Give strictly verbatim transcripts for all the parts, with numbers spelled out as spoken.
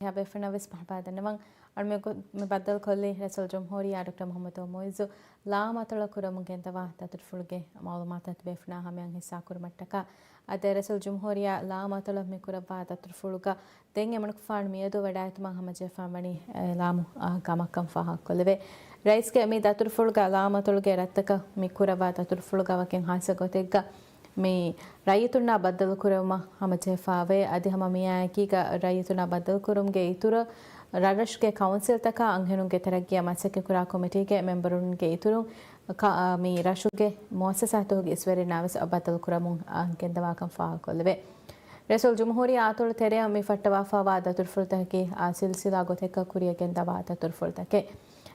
އެހާ ބޭފުނަށް ވެސް މަރުޙަބާ ދަންނަވަން. އަޅުމެ މި ބައްދަލުކޮށްލީ ރައީސުލްޖުމްހޫރިއްޔާ ޑޮކްޓަރ މުޙައްމަދު މުޢިއްޒު ލާމަތޮޅަށް ކުރަމުން ގެންދަވާ ދަތުރުފުޅުގެ މަޢުލޫމާތު ތިބޭފުނާ ހަމަޔަށް ހިއްސާ ކުރުމަށްޓަކާ. އަދި ރައީސުލްޖުމްހޫރިއްޔާ ލާމަތޮޅަށް މި ކުރައްވާ ދަތުރުފުޅުގަ ދެން އެމަނިކުފާނު މިއަދު ވަޑައިގަތުމަށް ހަމަޖެހިފާން ވަނީ އިޢުލާމު، އާ، ގަމަކަށް ފާހަގަކޮށްލެވޭ. ރައީސްގެ މި ދަތުރުފުޅުގަ ލާމަތޮޅުގެ ރަށްތަކަށް މި ކުރައްވާ ދަތުރުފުޅުގަ ވަކިން ޚާއްޞަ ގޮތެއްގަ މި ރައްޔިތުންނާ ބައްދަލުކުރެވުމަށް ހަމަޖެހިފާވޭ. އަދި ހަމަ މިއާއެކީގަ ރައްޔިތުންނާ ބައްދަލުކުރުމުގެ އިތުރަށް ރަށްރަށުގެ ކައުންސިލްތަކާ އަންހެނުންގެ ތަރައްގީއަށް މަސައްކަތްކުރާ ކޮމިޓީގެ މެމްބަރުންގެ އިތުރުން ކަ-، މި ރަށުގެ މުއައްސަސާތަކުގެ އިސްވެރިންނާ ވެސް ބައްދަލުކުރަމުން ގެންދަވާކަން ފާހަގަކޮށްލެވޭ. ރައީސުލްޖުމްހޫރިއްޔާ އަތޮޅު ތެރެއަށް މި ފައްޓަވާފައިވާ ދަތުރުފުޅުތަކަކީ އާ ސިލްސިލާ ގޮތެއްގަ ކުރިއަށް ގެންދަވާ ދަތުރުފުޅުތަކެއް.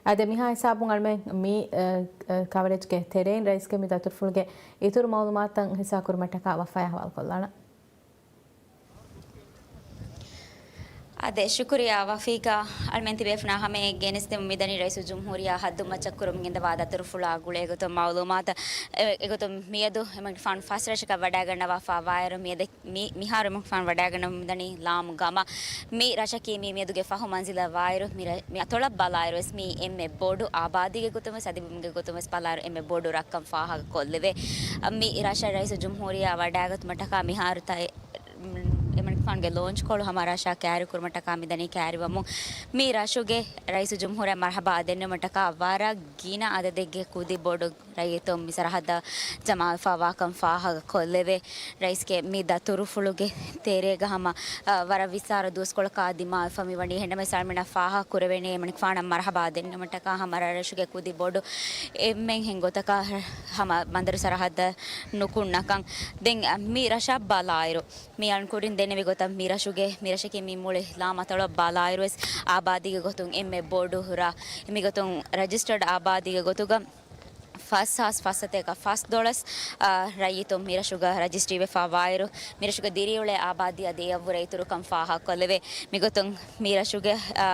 އަދި މިހާ ހިސާބުން އަޅުމެން މި، އަ، އަ، ކަވަރޭޖްގެ ތެރެއިން ރައީސްގެ މި ދަތުރުފުޅުގެ އިތުރު މަޢުލޫމާތުތައް ހިއްސާކުރުމަށްޓަކާ ވައްފާޔާ ހަވާލުކޮށްލާނަން. އާދެ، ޝުކުރިއްޔާ ވަފީގާ. އަޅުމެން ތިބޭފުނާ ހަމަޔަށް ގެނެސްދެމުން މިދަނީ ރައީސުލްޖުމްހޫރިއްޔާ ހައްދުން މައްޗަށް ކުރަމުން ގެންދަވާ ދަތުރުފުޅާ ގުޅޭގޮތުން މަޢުލޫމާތު. އެ، އެގޮތުން މިއަދު އެމަނިކުފާނު ފަސް ރަށަކަށް ވަޑައިގަންނަވާފަ ވާއިރު މިއަދު މި-، މިހާރު އެމަނިކުފާނު ވަޑައިގަންނަވަމުން މިދަނީ ލާމު ގަމަށް. މި ރަށަކީ މި މިއަދުގެ ފަހު މަންޒިލަށް ވާއިރު މި ރަ-، މި އަތޮޅަށް ބަލާއިރު ވެސް މީ އެންމެ ބޮޑު އާބާދީގެ ގޮތުން ވެސް އަދި ބިމުގެ ގޮތުން ވެސް ބަލާއިރު އެންމެ ބޮޑު ރަށްކަން ފާހަގަކޮށްލެވޭ. މި ރަށަށް ރައީސުލްޖުމްހޫރިއްޔާ ވަޑައިގަތުމަށްޓަކާ މިހާރު ތައް-، އެމަނިކުފާނުގެ ލޯންޗްކޮޅު ހަމަ ރަށަށް ކައިރިކުރުމަށްޓަކާ މިދަނީ ކައިރިވަމުން. މި ރަށުގެ ރައީސުލްޖުމްހޫރިއްޔާ މަރްޙަބާ ދެންނެވުމަށްޓަކާ ވަރަށް ގިނަ އަދަދެއްގެ ކުދި ބޮޑު ރައްޔިތުން މި ސަރަހައްދަށް ޖަމާވެފައިވާކަން ފާހަގަކޮށްލެވޭ. ރައީސްގެ މި ދަތުރުފުޅުގެ ތެރޭގަ ހަމަ، އަ، ވަރަށް ވިއްސާރަ ދުވަސްކޮޅަކާ ދިމާވެފަ މިވަނީ. އެހެންނަމަވެސް އަޅުމެންނަށް ފާހަގަ ކުރެވޭނެ އެމަނިކުފާނަށް މަރްޙަބާ ދެންނެވުމަށްޓަކާ ހަމަ ރަށްރަށުގެ ކުދި ބޮޑު އެންމެންހެން ގޮތަކަށް ހަމަ ބަނދަރު ސަރަހައްދަށް ނުކުންނަކަން. ދެން، އަ، މި ރަށަށް ބަލާއިރު މި އަޅުން ކުރިން ދެންނެވި ގޮތަށް މި ރަށުގެ، މި ރަށަކީ މި މުޅި ލާމަތޮޅަށް ބަލާއިރު ވެސް އާބާދީގެ ގޮތުން އެންމެ ބޮޑު ރަށް. މިގޮތުން ރަޖިސްޓަރޑް އާބާދީގެ ގޮތުގަ ފަސް ހާސް ފަސް ސަތޭކަ ފަސް ދޮޅަސް، އާ، ރައްޔިތުން މި ރަށުގަ ރަޖިސްޓްރީވެފަ ވާއިރު، މި ރަށުގެ ދިރިއުޅޭ އާބާދީ އަދި އެއަށްވުރެ އިތުރުކަން ފާހަގަކޮށްލެވޭ. މިގޮތުން މި ރަށުގެ، އާ،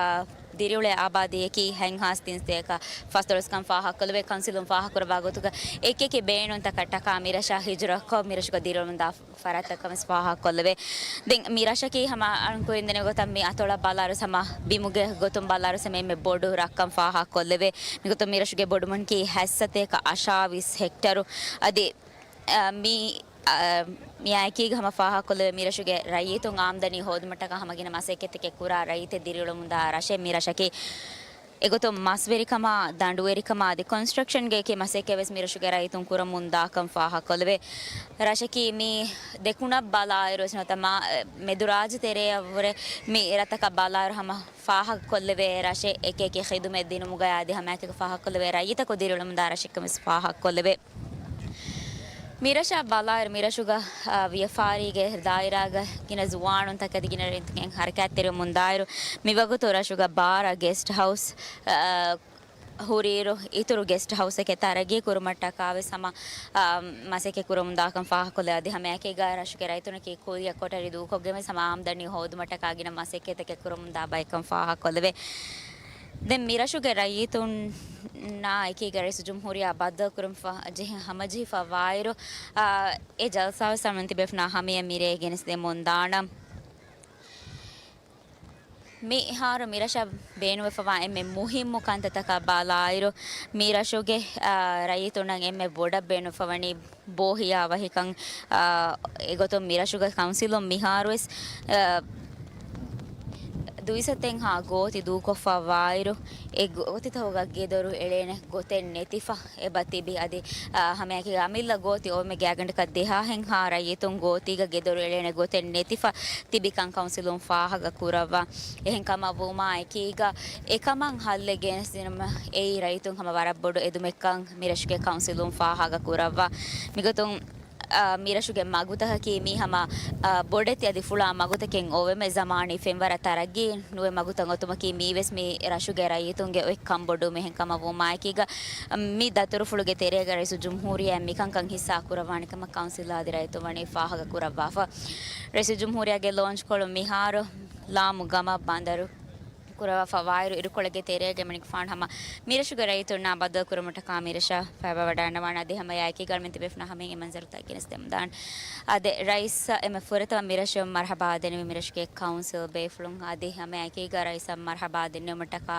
ދިރިއުޅޭ އާބާދީއަކީ ހަތް ހާސް ތިން ސަތޭކަ ފަސް ދޮޅަސްކަން ފާހަގަކޮށްލެވޭ. ކައުންސިލުން ފާހަގަކުރައްވާ ގޮތުގަ އެކިއެކި ބޭނުންތަކަށްޓަކާ މި ރަށަށް ހިޖުރަކޮށް، މި ރަށުގަ ދިރިއުޅުމުންދާ ފަރާތްތައްކަން ވެސް ފާހަގަކޮށްލެވޭ. ދެން މި ރަށަކީ ހަމަ އަޅުން ކުރިން ދެނެވި ގޮތަށް މި އަތޮޅަށް ބަލާއިރު ހަމަ ބިމުގެ ގޮތުން ބަލާއިރު ހަމަ އެންމެ ބޮޑު ރަށްކަން ފާހަގަކޮށްލެވޭ. މިގޮތުން މި ރަށުގެ ބޮޑުމިންކީ ހަތް ސަތޭކަ އަށާވީސް ހެކްޓަރު. އަދި، އަ، މި، އަ، މިއާއެކީގަ ހަމަ ފާހަގަކޮށްލެވޭ މި ރަށުގެ ރައްޔިތުން އާމްދަނީ ހޯދުމަށްޓަކާ ހަމަ ގިނަ މަސައްކަތްތަކެއް ކުރާ ރައްޔިތެއް ދިރިއުޅެމުންދާ ރަށެއް މި ރަށަކީ. އެގޮތުން މަސްވެރިކަމާ، ދަނޑުވެރިކަމާ އަދި ކޮންސްޓްރަކްޝަންގެ އެކި މަސައްކަތް ވެސް މި ރަށުގެ ރައްޔިތުން ކުރަމުން ދާކަން ފާހަގަކޮށްލެވޭ. ރަށަކީ މި ދެކުނަށް ބަލާއިރު ވެސް ނުވަތަ މާ-، މެދުރާއްޖެ ތެރެއަށްވުރެ މި ރަށްތަކަށް ބަލާއިރު ހަމަ ފާހަގަކޮށްލެވޭ ރަށެއް، އެކި އެކި ޚިދުމަތް ދިނުމުގައި އަދި ހަމައެކަނި ފާހަގަކޮށްލެވޭ ރައްޔިތަކު ދިރިއުޅެމުންދާ ރަށެއްކަން ވެސް ފާހަގަކޮށްލެވޭ. މިރަށަށް ބަލާއިރު، މިރަށުގަ، އާ، ވިޔަފާރީގެ ދާއިރާގަ ގިނަ ޒުވާނުންތަކެތި ގިނަ ރައްޔިތުން ހަރަކާތްތެރިވަމުންދާއިރު، މިވަގުތު ރަށުގަ ބާރަ ގެސްޓް ހައުސް، އާ، ހުރިއިރު، އިތުރު ގެސްޓް ހައުސްއެކޭ ތަރައްގީ ކުރުމަށްޓަކާ ވެސް ހަމަ، އާ، މަސައްކަތް ކުރަމުންދާކަން ފާހަގަކޮށްލެވޭ. އަދި ހަމައެކީގަ ރަށުގެ ރައްޔިތުންނަކީ ކުއްޔަށް ކޮޓަރި ދޫކޮށްގެން ވެސް ހަމަ އާމްދަނީ ހޯދުމަށްޓަކާ ގިނަ މަސައްކަތްތަކެއް ކުރަމުންދާ ބައެއްކަން ފާހަގަކޮށްލެވޭ. ދެން މިރަށުގެ ރައްޔިތުންނާ އެކީގަ ރައީސުލްޖުމްހޫރިއްޔާ ބައްދަލުކުރަން ފަ-، ޖެހި ހަމަޖެހިފަ ވާއިރު، އާ، އެ ޖަލްސާވެސް އަޅުމެން ތިބޭފުނާ ހަމަޔަށް މިރޭ ގެނެސްދެމުންދާނަން. މިހާރު މިރަށަށް ބޭނުންވެފަވާ އެންމެ މުހިއްމު ކަންތައްތަކަށް ބަލާއިރު، މިރަށުގެ، އާ، ރައްޔިތުންނަށް އެންމެ ބޮޑަށް ބޭނުންވެފަވަނީ ބޯހިޔާ ވަހިކަން، އާ، އެގޮތުން މިރަށުގެ ކައުންސިލުން މިހާރުވެސް، އާ، ދުއިސައްތައެއްހާ ގޯތި ދޫކޮށްފަ ވާއިރު، އެ ގޯތިތަކުގަ ގެދޮރު އެޅޭނެ ގޮތެއް ނެތިފަ އެބަ ތިބި. އަދި، އާ، ހަމައެކީގަ އަމިއްލަ ގޯތި އޮވެމެ ގާތްގަނޑަކަށް ދެހާހެއްހާ ރައްޔިތުން ގޯތީގަ ގެދޮރު އެޅޭނެ ގޮތެއް ނެތިފަ ތިބިކަން ކައުންސިލުން ފާހަގަ ކުރައްވާ. އެހެން ކަމަށް ވުމާ އެކީގަ އެކަމަށް ހައްލެއް ގެނެސްދިނުމަށް އެއީ ރައްޔިތުން ހަމަ ވަރަށް ބޮޑު އެދުމެއްކަން މިރަށުގެ ކައުންސިލުން ފާހަގަ ކުރައްވާ. މިގޮތުން، އާ، މިރަށުގެ މަގުތަކަކީ މީ ހަމަ، އާ، ބޮޑެތި އަދި ފުޅާ މަގުތަކެއް އޮވެމެ ޒަމާނީ ފެންވަރަށް ތަރައްގީ ނުވެ މަގުތައް އޮތުމަކީ މީވެސް މި ރަށުގެ ރައްޔިތުންގެ އޮތް ކަންބޮޑުވުމެއް. އެހެން ކަމަށް ވުމާއެކީގަ، މި ދަތުރުފުޅުގެ ތެރޭގަ ރައީސުލްޖުމްހޫރިއްޔާ މިކަންކަން ހިއްސާ ކުރައްވާނެ ކަމަށް ކައުންސިލް އަދި ރައްޔިތުން ވަނީ ފާހަގަ ކުރައްވާފަ. ރައީސުލްޖުމްހޫރިއްޔާގެ ލޯންޗްކޮޅު މިހާރު ލާމު ގަމަށް ބަނދަރު ކުރަވާފަ ވާއިރު، އިރުކޮޅެއްގެ ތެރޭގަ މަނިކުފާނު ހަމަ މިރަށުގެ ރައްޔިތުންނާ ބައްދަލުކުރުމަށްޓަކާ މިރަށަށް ފައިބަވަޑައިގަންނަވާނެ. އަދި ހަމަ އެއާއެކީގަ އަޅުމެން ތިބޭފުޅުންނާ ހަމައިން އެ މަންޒަރުތައް ގެނެސްދެމުންދާނެ. އާދެ، ރައީސްއަށް އެންމެ ފުރަތަމަ މިރަށުން މަރުޙަބާ ދެންނެވި މިރަށުގެ ކައުންސިލް ބޭފުޅުން. އަދި ހަމައެކީގަ ރައީސަށް މަރުޙަބާ ދެންނެވުމަށްޓަކާ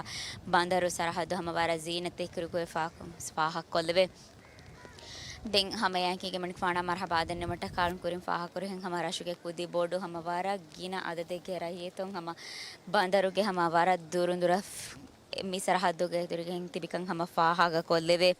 ބަނދަރު ސަރަހައްދު ހަމަ ވަރަށް ޒީނަތްތެރިކުރި ގޮތް ފާ-، ފާހަގަކޮށްލެވޭ. ދެން ހަމައެއާއެކީގަ މަނިކުފާނާ މަރުޙަބާ ދެންނެވުމަށްޓަކާ އަޅުން ކުރިން ފާހަގަކުރިހެން ހަމަ ރަށުގެ ކުދި ބޮޑު ހަމަ ވަރަށް ގިނަ އަދަދެއްގެ ރައްޔިތުން ހަމަ ބަނދަރުގެ ހަމަ ވަރަށް ދުރުންދުރަށް މި ސަރަހައްދުގެ އިތުރުގެ ތިބިކަން ހަމަ ފާހަގަކޮށްލެވޭ.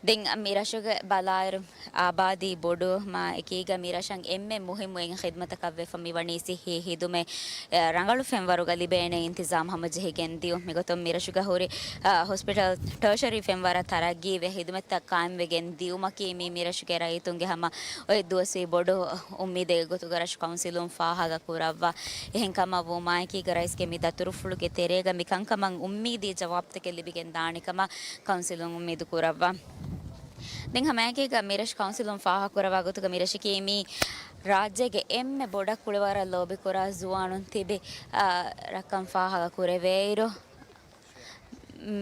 ދެން މި ރަށުގެ ބަލާއިރު އާބާދީ ބޮޑު މާ އެކީގަ މި ރަށަށް އެންމެ މުހިއްމު އެއް ޚިދުމަތަކަށް ވެފަ މިވަނީ ޞިއްޙީ ޚިދުމަތް، އެ، ރަނގަޅު ފެންވަރުގަ ލިބޭނެ އިންތިޒާމް ހަމަޖެހިގެން ދިޔުން. މިގޮތުން މި ރަށުގަ ހުރި، އަ، ހޮސްޕިޓަލް ޓަރޝަރީ ފެންވަރަށް ތަރައްގީވެ ޚިދުމަތްތައް ޤާއިމްވެގެން ދިޔުމަކީ މީ މި ރަށުގެ ރައްޔިތުންގެ ހަމަ އޮތް ދުވަސްވީ ބޮޑު އުއްމީދެއް ގޮތުގަ ރަށު ކައުންސިލުން ފާހަގަ ކުރައްވާ. އެހެންކަމަށް ވުމާއެކީގަ ރައީސްގެ މި ދަތުރުފުޅުގެ ތެރޭގަ މި ކަންކަމަށް އުއްމީދީ ޖަވާބުތަކެއް ލިބިގެން ދާނެ ކަމަށް ކައުންސިލުން އުއްމީދު ކުރައްވާ. ދެން ހަމައެކީގަ މިރަށު ކައުންސިލުން ފާހަގަކުރައްވާ ގޮތުގަ މިރަށަކީ މީ ރާއްޖޭގެ އެންމެ ބޮޑަށް ކުޅިވަރަށް ލޯބިކުރާ ޒުވާނުން ތިބި، އާ، ރަށްކަން ފާހަގަ ކުރެވޭއިރު،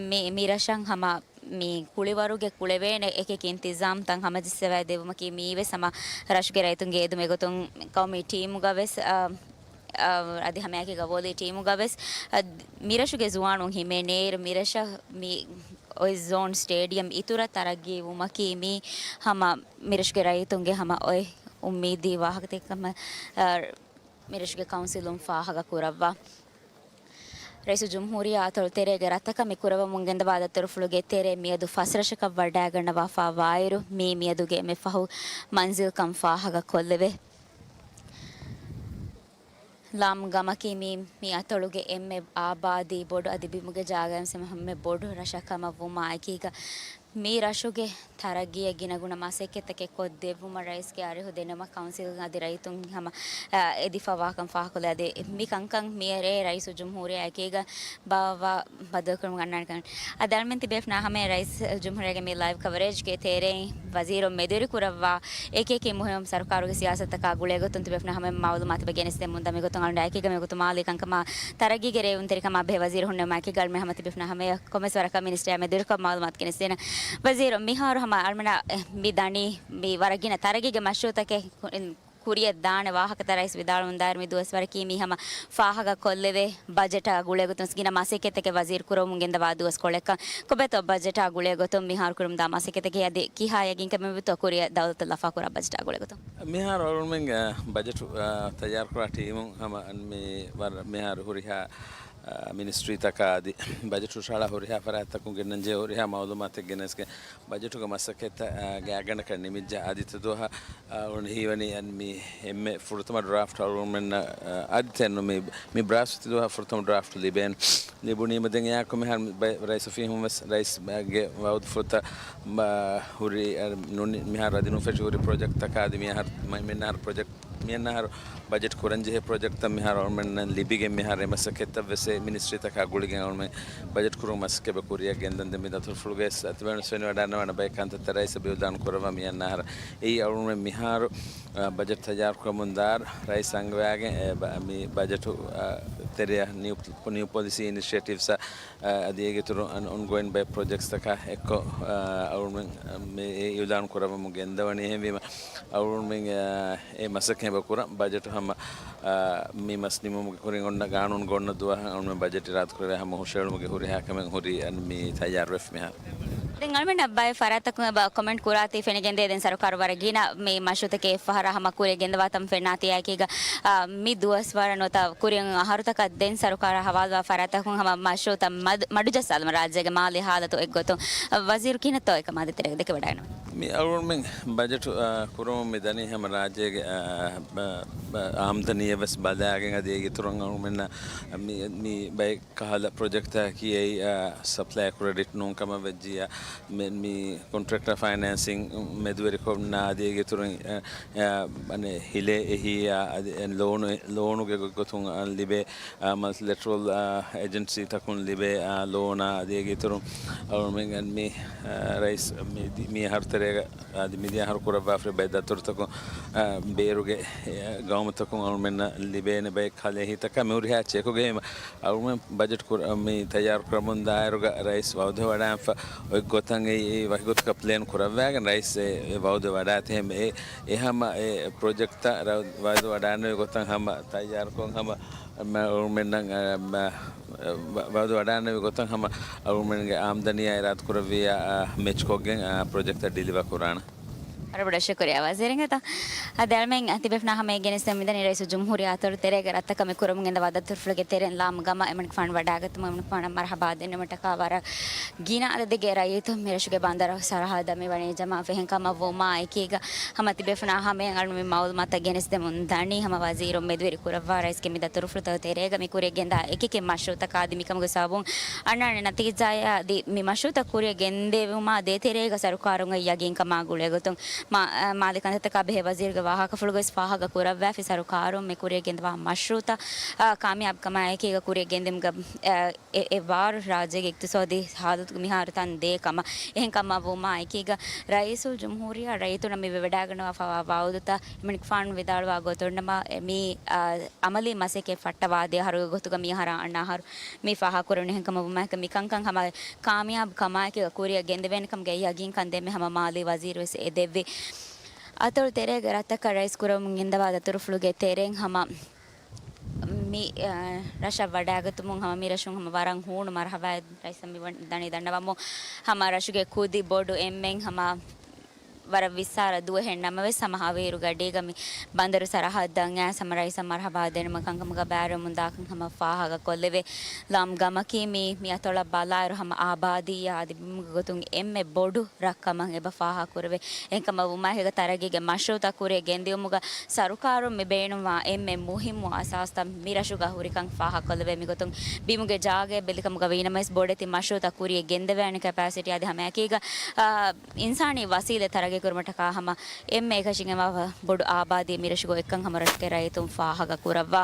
މި، މިރަށަށް ހަމަ މި ކުޅިވަރުގެ ކުޅެވޭނެ އެކެކި އިންތިޒާމްތައް ހަމަޖެއްސަވައި ދެއްވުމަކީ މީވެސް ހަމަ ރަށުގެ ރައްޔިތުންގެ އެދުމެއް ގޮތުން ޤައުމީ ޓީމުގަވެސް، އާ، އަދި ހަމައެކީގަ ވޯލީ ޓީމުގަވެސް، އަ، މިރަށުގެ ޒުވާނުން ހިމެނޭއިރު، މިރަށަށް މި އޮތް ޒޯން ސްޓޭޑިއަމް އިތުރަށް ތަރައްގީ ވުމަކީ މީ ހަމަ މިރަށުގެ ރައްޔިތުންގެ ހަމަ އޮތް އުއްމީދީ ވާހަކަތަކެއް ކަމަށް، އަ، މިރަށުގެ ކައުންސިލުން ފާހަގަ ކުރައްވާ. ރައީސުލްޖުމްހޫރިއްޔާ އަތޮޅު ތެރޭގެ ރަށްތަކަށް މި ކުރައްވަމުން ގެންދަވާ ދަތުރުފުޅުގެ ތެރޭ މިއަދު ފަސް ރަށަކަށް ވަޑައިގަންނަވާފާ ވާއިރު، މީ މިއަދުގެ އެންމެ ފަހު މަންޒިލްކަން ފާހަގަ ކޮށްލެވޭ. ލާމް ގަމަކީ މީ، މި އަތޮޅުގެ އެންމެ އާބާދީ ބޮޑު އަދި ބިމުގެ ޖާގައިން ހަމަ އެންމެ ބޮޑު ރަށަކަށް ކަމަށް ވުމާ އެކީގަ، މި ރަށުގެ ތަރައްގީއަށް ގިނަގުނަ މަސައްކަތްތަކެއް ކޮށްދެއްވުމަށް ރައީސްގެ އަރިހު ދެނެވުމަށް ކައުންސިލް އަދި ރައްޔިތުން ހަމަ، އާ، އެދިފަވާކަން ފާހަގަކޮށްލައި އަދި މި ކަންކަން މިއެރޭ ރައީސުލްޖުމްހޫރިއްޔާ އެކީގަ ބާއްވާ ބައްދަލުކުރަމުން ގަންނާނެ ކަން. އަދި އަޅުމެން ތިބޭފުނާ ހަމައަށް ރައީސުލްޖުމްހޫރިއްޔާގެ މި ލައިވް ކަވަރޭޖްގެ ތެރެއިން ވަޒީރުން މެދުވެރިކުރައްވާ އެކި އެކި މުހިންމު ސަރުކާރުގެ ސިޔާސަތުތަކާ ގުޅޭގޮތުން ތިބޭފުނާ ހަމަ މައުލޫމާތު ގެނެސްދެމުންދާ. މިގޮތުން އަޅުގަނޑު އެކީގަ މިގޮތު މާލީ ކަންކަމާ ތަރައްގީގެ ރޭވުންތެރިކަމާ ބެހޭ ވަޒީރު ހުންނެވުމާއެކީގަ އަޅުމެން ހަމަ ތިބޭފުނާ ހަމަޔަށް ކޮމެސް ވަރަކަށް މިނިސްޓްރީއާ މެދުވެރިކޮށް މައުލޫމާތު ގެނެސްދޭނަން. ވަޒީރު، މިހާރު ހަމަ އަޅުމެންނަށް މި ދަނީ މި ވަރަށް ގިނަ ތަރައްގީގެ މަޝްރޫއުތަކެއް ކުރިއަށް ދާނެ ވާހަކަތައް ރައީސް ވިދާޅުވަމުންދާއިރު، މި ދުވަސްވަރަކީ މީ ހަމަ ފާހަގަ ކޮށްލެވޭ ބަޖެޓާ ގުޅޭގޮތުން ގިނަ މަސައްކަތްތަކެއް ވަޒީރު ކުރަމުން ގެންދަވާ ދުވަސްކޮޅެއްކަން. ކޮބެތޯ ބަޖެޓާ ގުޅޭގޮތުން މިހާރު ކުރަމުންދާ މަސައްކަތްތަކެއް އަދި ކިހާ ޔަގީންކަމެއް ވިތޯ ކުރިއަށް ދައުލަތަށް ލަފާކުރާ ބަޖެޓާ ގުޅޭގޮތުން؟ މިހާރު އަޅުމެން، އަ، ބަޖެޓު، އަ، ތައްޔާރުކުރާ ޓީމުން ހަމަ މި ވަރަށް މިހާރު ހުރިހާ، އަ، މިނިސްޓްރީތަކާ އަދި ބަޖެޓު ހުށަހަޅާ ހުރިހާ ފަރާތްތަކުން ގެންނަންޖެހޭ ހުރިހާ މައުލޫމާތެއް ގެނެސްގެން ބަޖެޓުގެ މަސައްކަތްތައް، އަ، ގާތްގަނޑަކަށް ނިމިއްޖެ. އާދިއްތަ ދުވަހަށް، އަ، އަޅުގަނޑު ހީވަނީ އަން މި އެންމެ ފުރަތަމަ ޑްރާފްޓް އަޅުގަނޑުމެންނަށް، އަ، އާދިއްތަ އެންމެ މި ބްރާސްފަތި ދުވަހަށް ފުރަތަމަ ޑްރާފްޓް ލިބޭން. ލިބުނީމަ ދެން އެއާއެކު މިހާރު ބައި-، ރައީސް އޮފީހުން ވެސް ރައީސްގެ ވައުދުފުޅުތައް މަ-، ހުރި، އަ، ނުނި-، މިހާރު އަދި ނުފެށި ހުރި ޕްރޮޖެކްޓްތަކާ އަދި މިއަހަރު، މަ-، މިއަންނަ އަހަރު ޕްރޮޖެކްޓް، މިއަންނަ އަހަރު ބަޖެޓް ކުރަންޖެހޭ ޕްރޮޖެކްޓްތައް މިހާރު އަޅުމެންނަށް ލިބިގެން މިހާރު އެ މަސައްކަތްތައް ވެސް އެ މިނިސްޓްރީތަކާ ގުޅިގެން އަޅުމެން ބަޖެޓް ކުރުމަށް މަސައްކަތް ކުރިއަށް ގެންދަން. ދެން މި ދަތުރުފުޅުގައި އަތުވެސް ފެނިވަޑައިގަންނަވާނެ ބައެއް ކަންތައްތައް ރައީސް އިއުލާން ކުރައްވާ މިއަންނަ އަހަރަށް. އެއީ އަޅުމެން މިހާރު، އަ، ބަޖެޓް ތައްޔާރުކުރަމުންދާ ރައީސް އަންގަވާގެން އެ ބަ-، މި ބަޖެޓު، އަ، ތެރެއަށް ނިއު، ނިއު ޕޮލިސީ އިނިޝިއޭޓިވްސް، އަ، އަދި އޭގެ އިތުރުން އަން އޮންގޯއިން ބައެއް ޕްރޮޖެކްޓްސްތަކާ އެއްކޮށް، އަ، އަޅުމެން މި އިއުލާން ކުރައްވަމުން ގެންދަވަނީ. އެހެންވީމަ އަޅުމެން، އަ، އެ މަސައްކަތް ކުރަން ބަޖެޓު ހަމަ، އަ، މި މަސް ނިމުމުގެ ކުރިން އޮންނަ ގާނޫނުގެ އޮންނަ ދުވަހަށް އަޅުމެން ބަޖެޓް އިރާދަކުރެވޭ ހަމަ ހުށައެޅުމުގެ ހުރިހާ ކަމެއް ހުރީ އަން މި ތައްޔާރުވެފަ މިހާރު. ދެން އަޅުމެންނަށް ބައެއް ފަރާތްތަކުން އެބަ ކޮމެންޓް ކުރާތީ ފެނިގެންދޭ. ދެން ސަރުކާރު ވަރަށް ގިނަ މި މަޝްރޫއުތަކެއް އެއްފަހަރާ ހަމަ ކުރިއަށް ގެންދަވާތަން ފެންނާތީ އެކީގަ، އާ، މި ދުވަސްވަރަށް ނުވަތަ ކުރިން އަހަރުތަކަށް ދެން ސަރުކާރަށް ހަވާލުވާ ފަރާތްތަކުން ހަމަ މަޝްރޫއުތައް މަދު-، މަޑުޖައްސާލުމަށް ރާއްޖޭގެ މާލީ ހާލަތު އެއްގޮތުން ވަޒީރު ކިހިނެއްތޯ އެކަމާ ދޭތެރޭގަ ދެކެވަޑައިގަންނަވާ. މި އަޅުގަނޑުމެން ބަޖެޓު، އާ، ކުރަމުން މި ދަނީ ހަމަ ރާއްޖޭގެ، އާ، ބަ-، ބަ-، އާމްދަނީއަށް ވެސް ބަލާގެން އަދި އޭގެ އިތުރުން އަޅުގަނޑުމެންނަށް މި، މި ބައެއް ކަހަލަ ޕްރޮޖެކްޓްތަކަކީ އެއީ، އާ، ސަޕްލައި ކްރެޑިޓް ނޫން ކަމަށް ވެއްޖިއްޔާ، މި، މި ކޮންޓްރެކްޓަރ ފައިނޭންސިން މެދުވެރިކޮށް އަދި އޭގެ އިތުރުން، އާ، އާ، އަނެއް ހިލޭ އެހީއާ، އަދި އެ ލޯނު، ލޯނުގެ ގޮތުން، އާ، ލިބޭ، އާ، މަލްޓިލެޓްރަލް، އާ، އެޖެންސީތަކުން ލިބޭ، އާ، ލޯނާ، އަދި އޭގެ އިތުރުން އަޅުމެން މި، އާ، ރައީސް މި ދި-، މި އަހަރު ތެރޭ އަދި މިދިޔަ އަހަރު ކުރައްވާފައި ބައެއް ދަތުރުތަކުން، އަ، ބޭރުގެ، އެ، ގައުމުތަކުން އަޅުމެންނަށް ލިބޭނެ ބައެއް ކަލޭ ހިތަކާ މި ހުރިހާ ޗެކުގެ އަޅުމެން ބަޖެޓް ކުރ-، މި ތައްޔާރު ކުރަމުން ދާއިރުގަ ރައީސް ވައުދު ވަޑާންފަ އޮތް ގޮތަށް އެ، އެ ވަކި ގޮތަކަށް ޕްލޭން ކުރައްވާގެން ރައީސް އެ، އެ ވައުދު ވަޑާތީ އެހެން އެ، އެ ހަމަ އެ ޕްރޮޖެކްޓްތައް ރަ-، ވައުދު ވަޑާނެ ގޮތަށް ހަމަ ތައްޔާރުކޮށް ހަމަ މަ-، އަޅުމެންނަށް، އަ، މަ-، ވަ-، ވައުދު ވަޑާނެ ގޮތަށް ހަމަ އަޅުމެންގެ އާމްދަނީއާ އިރާދަ ކުރެއްވިއްޔާ، އަ، މެޗްކޮށްގެން، އަ، ޕްރޮޖެކްޓްތައް ޑިލިވަރ ކުރާނެ. ވަރަށް ބޮޑަށް ޝުކުރިއްޔާ ވަޒީރު އިނގޭތޯ. އަދި އަޅުމެން ތިބޭފުޅުންނާ ހަމައަށް ގެނެސްދެމުން މިދަނީ ރައީސުލްޖުމްހޫރިއްޔާ އަތޮޅު ތެރޭގަ ރަށްތަކަށް މި ކުރަމުން ގެންދަވާ ދަތުރުފުޅުގެ ތެރެއިން ލާމް ގަމަށް އެމަނިކުފާނު ވަޑާގަތުމަށް އެމަނިކުފާނަށް މަރުޙަބާ ދެންނެވުމަށްޓަކާ ވަރަށް ގިނަ އަދަދެއްގެ ރައްޔިތުން މިރަށުގެ ބަނދަރު ސަރަހައްދަށް މި ވަނީ ޖަމާވެ. އެހެންކަމަށް ވުމާ އެކީގަ ހަމަ ތިބޭފުޅުންނާ ހަމައަށް އަޅުމެން މި މައުލޫމާތުތައް ގެނެސްދެމުން ދަނީ ހަމަ ވަޒީރުން މެދުވެރި ކުރައްވާ ރައީސްގެ މި ދަތުރުފުޅުތަކުގެ ތެރޭގަ މި ކުރިއަށް ގެންދާ އެކި އެކި މަޝްރޫޢުތަކާ އަދި މިކަމުގެ ސަބަބުން އަންނާނެ ނަތީޖާއާ އަދި މި މަޝްރޫޢުތައް ކުރިއަށް ގެންދެވުމާ ދޭތެރޭގަ ސަރުކާރުންގެ ޔަގީންކަމާ ގުޅޭގޮތުން މާ-، މާލެ ކަންތައްތަކާ ބެހޭ ވަޒީރުގެ ވާހަކަފުޅުގައި ވެސް ފާހަގަ ކުރައްވާފި ސަރުކާރުން މި ކުރިއަށް ގެންދަވާ މަޝްރޫޢުތައް، އާ، ކާމިޔާބުކަމާ އެކީގަ ކުރިއަށް ގެންދިއުމުގަ، އެ، އެ، އެ ވާރު ރާއްޖޭގެ އިޤްތިޞާދީ ހާލަތުގެ މިހާރު ތަން ދޭ ކަމަށް. އެހެންކަމަށް ވުމާ އެކީގަ ރައީސުލްޖުމްހޫރިއްޔާ ރައްޔިތުންނަށް މި ވެވަޑައިގަންނަވާފައިވާ ވައުދުތައް އެމަނިކުފާނު ވިދާޅުވާ ގޮތުންނަމަ، އެ، މި، އާ، އަމަލީ މަސައްކަތް ފައްޓަވާދޭ އަހަރުގެ ގޮތުގަ މި އަހަރާ އަންނަ އަހަރު މި ފާހަގަކުރެވުނީ. އެހެންކަމަށް ވުމާއެކީ މި ކަންކަން ހަމަ ކާމިޔާބު ކަމާއެކީގަ ކުރިއަށް ގެންދެވޭނެ ކަމުގެ ޔަގީންކަން ދޭން ހަމަ މާލީ ވަޒީރު ވެސް އެދެއްވި. އަތޮޅު ތެރޭގެ ރަށްތަކަށް ރައީސް ކުރަމުން ގެންދަވާ ދަތުރުފުޅުގެ ތެރެއިން ހަމަ މި، އަ، ރަށަށް ވަޑައިގަތުމުން ހަމަ މި ރަށުން ހަމަ ވަރަށް ހޫނު މަރުޙަބާ ރައީސަށް މި ވަން-، ދަނީ ދަންނަވަމުން. ހަމަ ރަށުގެ ކުދި ބޮޑު އެންމެން ހަމަ ވަރަށް ވިއްސާރަ ދުވަހެއް ނަމަވެސް، ހަމަ ހަވީރު ގަޑީގަ މި ބަނދަރު ސަރަހައްދަށް އައިސް ހަމަ ރައީސަށް މަރުޙަބާ ދެންނެވުމަށް ކަންކަމުގަ ބައިވެރިވަމުން ދާކަން ހަމަ ފާހަގަކޮށްލެވޭ. ލާމް ގަމަކީ މި، މި އަތޮޅަށް ބަލާއިރު ހަމަ އާބާދީއާ އަދި ބިމުގެ ގޮތުން އެންމެ ބޮޑު ރަށްކަމަށް އެބަ ފާހަގަކުރެވޭ. އެހެންކަމަށް ވުމާއެކީގަ ތަރައްގީގެ މަޝްރޫޢުތައް ކުރިއަށް ގެންދިއުމުގަ ސަރުކާރުން މި ބޭނުންވާ އެންމެ މުހިއްމު އަސާސްތައް މި ރަށުގަ ހުރިކަން ފާހަގަކޮށްލެވޭ. މިގޮތުން ބިމުގެ ޖާގައެއް ބެލިކަމުގަ ވީނަމަވެސް ބޮޑެތި މަޝްރޫޢުތައް ކުރިއަށް ގެންދެވޭނެ ކެޕޭސިޓީ އަދި ހަމައެކީގަ، އާ، އިންސާނީ ވަސީލަތް ތަރައްގީ ކުރުމަށްޓަކާ ހަމަ އެންމެ އެކަށީގެންވާ ބޮޑު އާބާދީ މިރަށުގަ އޮތްކަން ހަމަ ރަށުގެ ރައްޔިތުން ފާހަގަ ކުރައްވާ.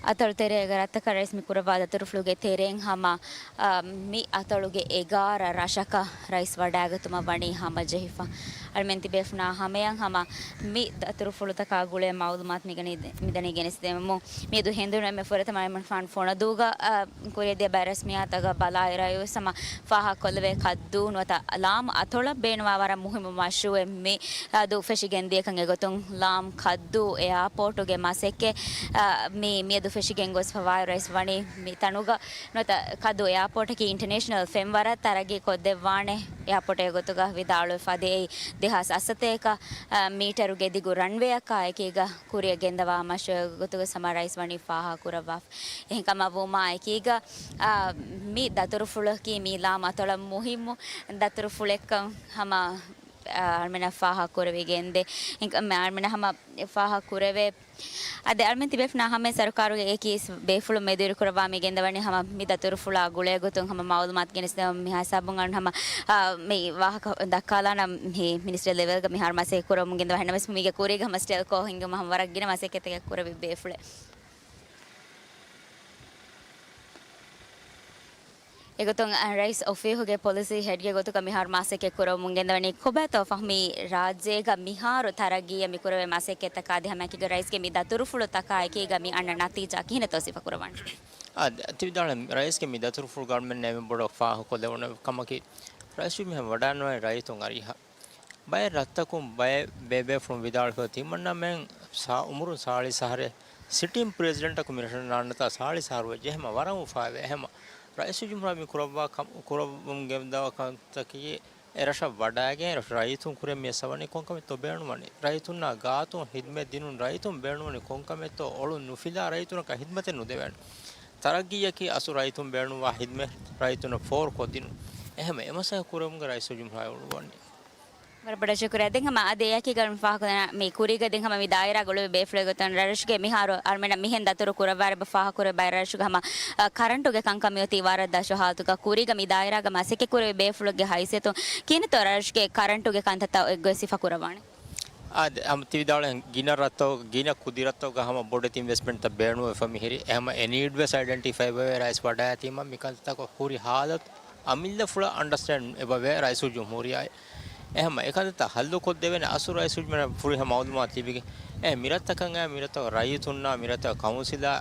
އަތޮޅު ތެރޭގެ ރަށްތަކަށް ރައީސް މި ކުރައްވާ ދަތުރުފުޅުގެ ތެރެއިން ހަމަ، އާ، މި އަތޮޅުގެ އެގާރަ ރަށަކަށް ރައީސް ވަޑައިގަތުމަށް ވަނީ ހަމަޖެހިފަ. އަޅުމެން ތިބޭފުނާ ހަމަޔަށް ހަމަ މި ދަތުރުފުޅުތަކާ ގުޅޭ މައުލޫމާތު މިގަނީ-، މިދަނީ ގެނެސްދެމުން. މިއަދު ހެނދުނު އެންމެ ފުރަތަމަ އެމަނިކުފާނު ފޮނަދޫގަ، އާ، ކުރިއަށްދިޔަ ބައެއް ރަސްމިއްޔާތުތަކަށް ބަލާއިރު ވެސް ހަމަ ފާހަގަކޮށްލެވޭ ކައްދޫ ނުވަތަ ލާމް އަތޮޅަށް ބޭނުންވާ ވަރަށް މުހިއްމު މަޝްރޫއެއް މި އަދު ފެށިގެންދިޔަކަން އެގޮތުން ލާމް ކައްދޫ އެއާޕޯޓުގެ މަސައްކަތް، އާ، މި މިއަދު ފެށިގެން ގޮސްފަވާއިރު ވެސް ވަނީ މި ތަނުގަ ނުވަތަ ކައްދޫ އެއާޕޯޓަކީ އިންޓަނޭޝަނަލް ފެންވަރަށް ތަރައްގީ ކޮށްދެއްވާނެ އެއާޕޯޓެއް ގޮތުގަ ވިދާޅުވެފަ އަދި އެއީ ދެހާސް އަށްސަތޭކަ، އާ، މީޓަރުގެ ދިގު ރަންވޭއަކާ އެކީގަ ކުރިއަށް ގެންދަވާ މަޝްރޫއެއް ގޮތުގަ ހަމަ ރައީސް ވަނީ ފާހަގަކުރައްވާފަ. އެހެންކަމަށް ވުމާ އެކީގަ، އާ، މި ދަތުރުފުޅަކީ މި ލާމް އަތޮޅަށް މުހިއްމު ދަތުރުފުޅެއްކަން ހަމަ، އާ، އަޅުމެންނަށް ފާހަގަކުރެވިގެންދޭ. އެހެންކަމަށް އަޅުމެންނަށް ހަމަ ފާހަގަކުރެވޭ. އަދި އަޅުމެން ތިބޭފުނާ ހަމަޔަށް ސަރުކާރުގެ އެކި ބޭފުޅުން މެދުވެރިކުރައްވާ މި ގެންދަވަނީ ހަމަ މި ދަތުރުފުޅާ ގުޅޭގޮތުން ހަމަ މައުލޫމާތު ގެނެސްދެމުން. މިހާ ހިސާބުން އަޅުން ހަމަ، އާ، މި ވާހަކަ ދައްކާލާނަން މި މިނިސްޓަރ ލެވެލްގަ މިހާރު މަސައްކަތް ކުރަމުން ގެންދަވާ. އެހެންނަމަވެސް މީގެ ކުރީގަ ހަމަ ސްޓެލްކޯ ހިންގުމަށް ހަމަ ވަރަށް ގިނަ މަސައްކަތްތަކެއް ކުރެވި ބޭފުޅެއް. އެގޮތުން، އަ، ރައީސް އޮފީހުގެ ޕޮލިސީ ހެޑްގެ ގޮތުގަ މިހާރު މަސައްކަތް ކުރަމުން ގެންދަވަނީ ކޮބާތޯ ފަހުމީ ރާއްޖޭގަ މިހާރު ތަރައްގީއަށް މި ކުރެވޭ މަސައްކަތްތަކާ އަދި ހަމައެކީގަ ރައީސްގެ މި ދަތުރުފުޅުތަކާ އެކީގަ މި އަންނަ ނަތީޖާ ކިހިނެއްތޯ ސިފަކުރައްވާނެ؟ އާ، ތި ވިދާޅުވީ ރައީސްގެ މި ދަތުރުފުޅުގަ އަޅުމެންނަށް އެންމެ ބޮޑަށް ފާހަގަކޮށްލެވުނު ކަމަކީ، ރައީސް މިހެން ވަޑާނުވާ ރައްޔިތުން އަރިހަށް. ބައެއް ރަށްތަކުން ބައެއް ބޭބޭފުޅުން ވިދާޅުކޮށް ތިމަންނަމެން ސާ-، އުމުރުން ސާޅީސް އަހަރެއް ސިޓިން ޕްރެޒިޑެންޓަކު މި ރަށަށް ނާންނަތާ ސާޅީސް އަހަރު ވެއްޖެ ހަމަ ވަރަށް އުފާވޭ. އެހެމަ ރައީސުލްޖުމްހޫރިއްޔާ މި ކުރައްވާ ކަމް-، ކުރައްވަމުން ގެންދަވާ ކަންތަކީ އެ ރަށަށް ވަޑައިގެން ރަށު ރައްޔިތުން ކުރިއަށް މި އައްސަވަނީ ކޮންކަމެއްތޯ ބޭނުންވަނީ. ރައްޔިތުންނާ ގާތުން ހިދްމަތް ދިނުން ރައްޔިތުން ބޭނުންވަނީ ކޮންކަމެއްތޯ އޮޅުން ނުފިލާ ރައްޔިތުންނަކަށް ހިދްމަތެއް ނުދެވޭނެ. ތަރައްގީއަކީ އަސްލު ރައްޔިތުން ބޭނުންވާ ހިދްމަތް ރައްޔިތުންނަށް ފޯރުކޮށްދިނުން. އެހެމަ އެ މަސައްކަތް ކުރެވުމުގެ ރައީސުލްޖުމްހޫރިއްޔާ އުޅުއްވަނީ. ވަރަށް ބޮޑަށް ޝުކުރިއްޔާ. ދެން ހަމަ އަދި އެއާއެކީގަ ފާހަގަކޮށްދޭނަން މި ކުރީގަ ދެން ހަމަ މި ދާއިރާ ގުޅުވި ބޭފުޅެއް ގޮތުން ރަށުގެ މިހާރު އަޅުމެންނަށް މިހެން ދަތުރު ކުރައްވާއިރު އެބަ ފާހަގަކުރެވޭ ބައެއް ރަށުގެ ހަމަ، އަ، ކަރަންޓުގެ ކަންކަން މިއޮތީ ވަރަށް ދަށު ހާލަތުގަ ކުރީގަ މި ދާއިރާގަ މަސައްކަތް ކުރެވި ބޭފުޅެއްގެ ހައިސިއްޔަތުން ކިހިނެއްތޯ ރަށުގެ ކަރަންޓުގެ ކަންތައްތައް އޮތްގޮތް ސިފަ ކުރައްވާނެ؟ އާ، ދެ-، ހަމަ ތި ވިދާޅުވި ގިނަ ރަށްތައް، ގިނަ ކުދި ރަށްތަކުގަ ހަމަ ބޮޑެތި އިންވެސްޓްމަންޓްތައް ބޭނުންވެފަ މިހިރީ. އެހަމަ އެ ނީޑް ވެސް އައިޑެންޓިފައިވެވޭ ރައީސް ވަޑައިގަތީމަ މިކަންތައް ހުރި ހާލަތު އަމިއްލަފުޅަށް އަންޑަސްޓޭންޑް އެބަވޭ ރައީސުލްޖުމްހޫރިއްޔާ. އެހެން އެކަންތައްތައް ހައްލުކޮށްދެވޭނެ އަސްލު ރައީސުލްޖުމްހޫރިއްޔާ ފުރިހަމަ މައުލޫމާތު ލިބިގެން. އެ މިރަށްތަކަށް އައި މިރަށްތަކުގެ ރައްޔިތުންނާ މިރަށްތަކުގެ ކައުންސިލާ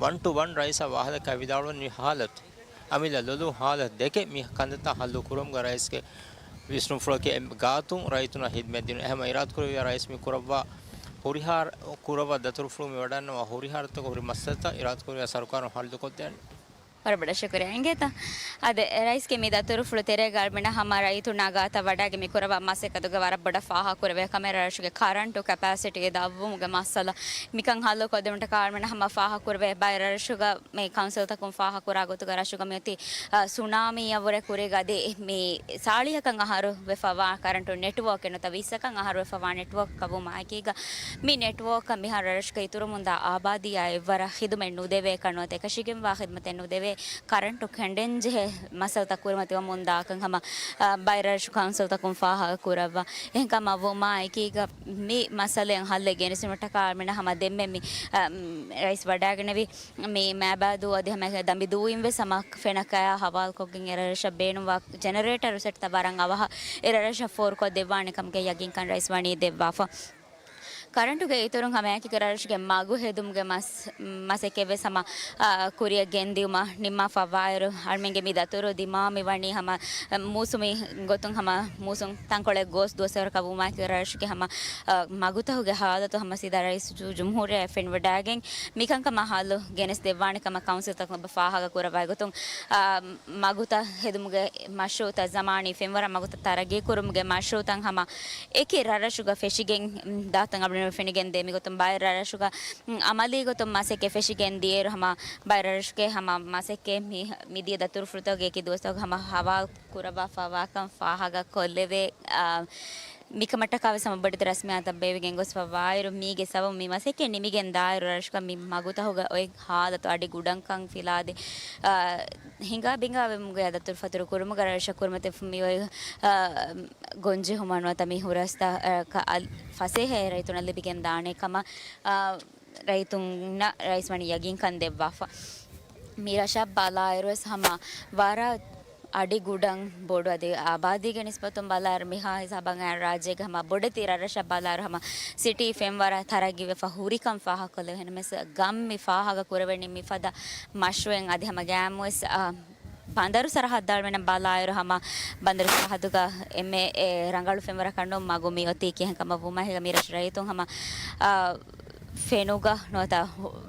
ވަން ޓު ވަން ރައީސާ ވާހަކަ ވިދާޅުވަނީ ހާލަތު. އަމިއްލަ ލޮލު ހާލަތު ދެކެ މި ކަންތައްތައް ހައްލު ކުރުމުގެ ރައީސްގެ ވިސްނުންފުޅަކީ އެ ގާތުން ރައްޔިތުންނަށް ހިދުމަތް ދިނުން. އެހެން އިރާދަކުރެއްވިޔާ ރައީސް މި ކުރައްވާ ހުރިހާ ކުރައްވާ ދަތުރުފުޅު މި ވަޑަންނަވާ ހުރިހާ ރަށްތަކުގެ ހުރި މައްސަލަތައް އިރާދަކުރެއްވިޔާ ސަރުކާރުން ހައްލުކޮށްދޭނެ. ވަރަށް ބޮޑަށް ޝުކުރިއްޔާ އިނގޭތަ؟ އަދި ރައީސްގެ މި ދަތުރުފުޅު ތެރޭގަ އަޅުމެންނަށް ހަމަ ރައްޔިތުންނާ ގާތަށް ވަޑައިގެން މި ކުރައްވާ މަސައްކަތުގެ ވަރަށް ބޮޑަށް ފާހަގަކުރެވޭ ކަމެއް ރަށުގެ ކަރަންޓު ކެޕޭސިޓީ ދަށްވުމުގެ މައްސަލަ މިކަން ހައްލުކޮށްދިނުމަށްޓަކާ އަޅުމެންނަށް ހަމަ ފާހަގަކުރެވޭ ބައެއް ރަށުގަ މި ކައުންސިލްތަކުން ފާހަގަކުރާ ގޮތުގަ ރަށުގަ މިއޮތީ، އަ، ސުނާމީއަށްވުރެ ކުރީގަ އަދި މި ސާޅީހަކަށް އަހަރު ވެފަވާ ކަރަންޓު ނެޓްވޯކެއް ނުވަތަ ވިއްސަކަށް އަހަރު ވެފަވާ ނެޓްވޯކަކަށް ވުމާއެކީގަ މި ނެޓްވޯކަށް މިހާރު ރަށުގެ އިތުރު މުންދާ އާބާދީއާ އެއްވަރަށް ޚިދުމަތް ނުދެވޭ ކަން ނުވަތަ އެކަށީގެންވާ ޚިދުމަތެއް ނުދެވޭ ކަރަންޓު ކެނޑެންޖެހޭ މައްސަލަތައް ކުރިމަތިވަމުންދާކަން ހަމަ، އަ، ބައެއް ރަށު ކައުންސިލްތަކުން ފާހަގަކުރައްވާ. އެހެންކަމަށް ވުމާއެކީގަ މި މައްސަލައަށް ހައްލެއް ގެނެސްދިނުމަށްޓަކާ އަޅުމެންނަށް ހަމަ ދެންމެ މި، އަ، ރައީސް ވަޑައިގެނެވި މި މައިބާދޫ އަދި ހަމައެކަނި ދަނބިދޫއިން ވެސް ހަމަ ފެނަކަޔާ ހަވާލުކޮށްގެން އެރަށަށް ބޭނުންވާ ޖެނެރޭޓަރު ސެޓްތައް ވަރަށް އަވަހަށް އެރަށަށް ފޯރުކޮށްދެއްވާނެ ކަމުގެ ޔަގީންކަން ރައީސް ވަނީ ދެއްވާފަ. ކަރަންޓުގެ އިތުރުން ހަމައެކީގަ ރަށުގެ މަގު ހެދުމުގެ މަސް-، މަސައްކަތްވެސް ހަމަ، އާ، ކުރިއަށް ގެންދިއުމަށް ނިންމާފަ ވާއިރު، އަޅުމެންގެ މި ދަތުރު ދިމާ މި ވަނީ ހަމަ، އަ، މޫސުމީ ގޮތުން ހަމަ މޫސުން ތަންކޮޅެއް ގޯސް ދުވަސްވަރަކަށް ވުމާއެކީ ރަށުގެ ހަމަ، އަ، މަގުތަކުގެ ހާލަތު ހަމަ ސީދާ ރައީސުލްޖުމްހޫރިއްޔާ ފެނިވަޑައިގެން މިކަންކަމަށް ހައްލު ގެނެސްދެއްވާނެ ކަމަށް ކައުންސިލްތަކުން އެބަ ފާހަގަ ކުރައްވާ ގޮތުން، އާ، މަގުތައް ހެދުމުގެ މަޝްރޫއުތައް ޒަމާނީ ފެންވަރަށް މަގުތައް ތަރައްގީ ކުރުމުގެ މަޝްރޫއުތައް ހަމަ އެކި ރަށްރަށުގަ ފެށިގެން ދާތަން އަޅުގަނޑުމެން ފެނިގެން ދޭ. މިގޮތުން ބައެއް ރަށްރަށުގަ އަމަލީ ގޮތުން މަސައްކަތް ފެށިގެން ދިޔައިރު ހަމަ ބައެއް ރަށްރަށުގެ ހަމަ މަސައްކަތް މި، މިދިޔަ ދަތުރުފުޅުތަކުގެ އެކި ދުވަސްތަކުގަ ހަމަ ހަވާލު ކުރައްވާފަ ވާކަން ފާހަގަ ކޮށްލެވޭ. އާ، މިކަމަށްޓަކާ ވެސް ހަމަ ބޮޑެތި ރަސްމިއްޔާތައް ބޭއްވިގެން ގޮސްފަ ވާއިރު، މީގެ ސަބަބު މި މަސައްކަތް ނިމިގެން ދާއިރު ރަށުގަ މި މަގުތަކުގަ އޮތް ހާލަތު އަޑި ގުޑަންކަން ފިލާދޭ، އާ، ހިނގާ ބިނގާވެމުގެ ދަތުރުފަތުރު ކުރުމުގަ ރަށަށް ކުރިމަތިވެފަ މި އޮތް، އާ، ގޮންޖެހުމަށް ނުވަތަ މި ހުރަސްތައް، އާ، ކަ-، އަލް-، ފަސޭހައިން ރައްޔިތުންނަށް ލިބިގެން ދާނެ ކަމަށް، އާ، ރައްޔިތުންނަށް ރައީސް ވަނީ ޔަގީންކަން ދެއްވާފަ. މި ރަށަށް ބަލާއިރުވެސް ހަމަ ވަރަށް އަޑި ގުޑަން ބޮޑު އަދި އާބާދީގެ ނިސްބަތުން ބަލާއިރު މިހާ ހިސާބަށް ރާއްޖޭގެ ހަމަ ބޮޑެތި ރަށްރަށަށް ބަލާއިރު ހަމަ ސިޓީ ފެންވަރަށް ތަރައްގީވެފަ ހުރިކަން ފާހަގަކޮށްލެވޭ. އެހެންވެސް ގަން މި ފާހަގަ ކުރެވެނީ މިފަދަ މަޝްރޫއެއް އަދި ހަމަ ގައިމުވެސް، އާ، ބަނދަރު ސަރަހައްދާ އަޅުމެންނަށް ބަލާއިރު ހަމަ ބަނދަރު ސަރަހައްދުގަ އެންމެ އެ ރަނގަޅު ފެންވަރަކަށް ނޫން މަގު މި އޮތީ ކިހިނެއް ކަމަށް ވުމާ ހިގަ މި ރަށު ރައްޔިތުން ހަމަ، އާ، ފެނުގަ ނުވަތަ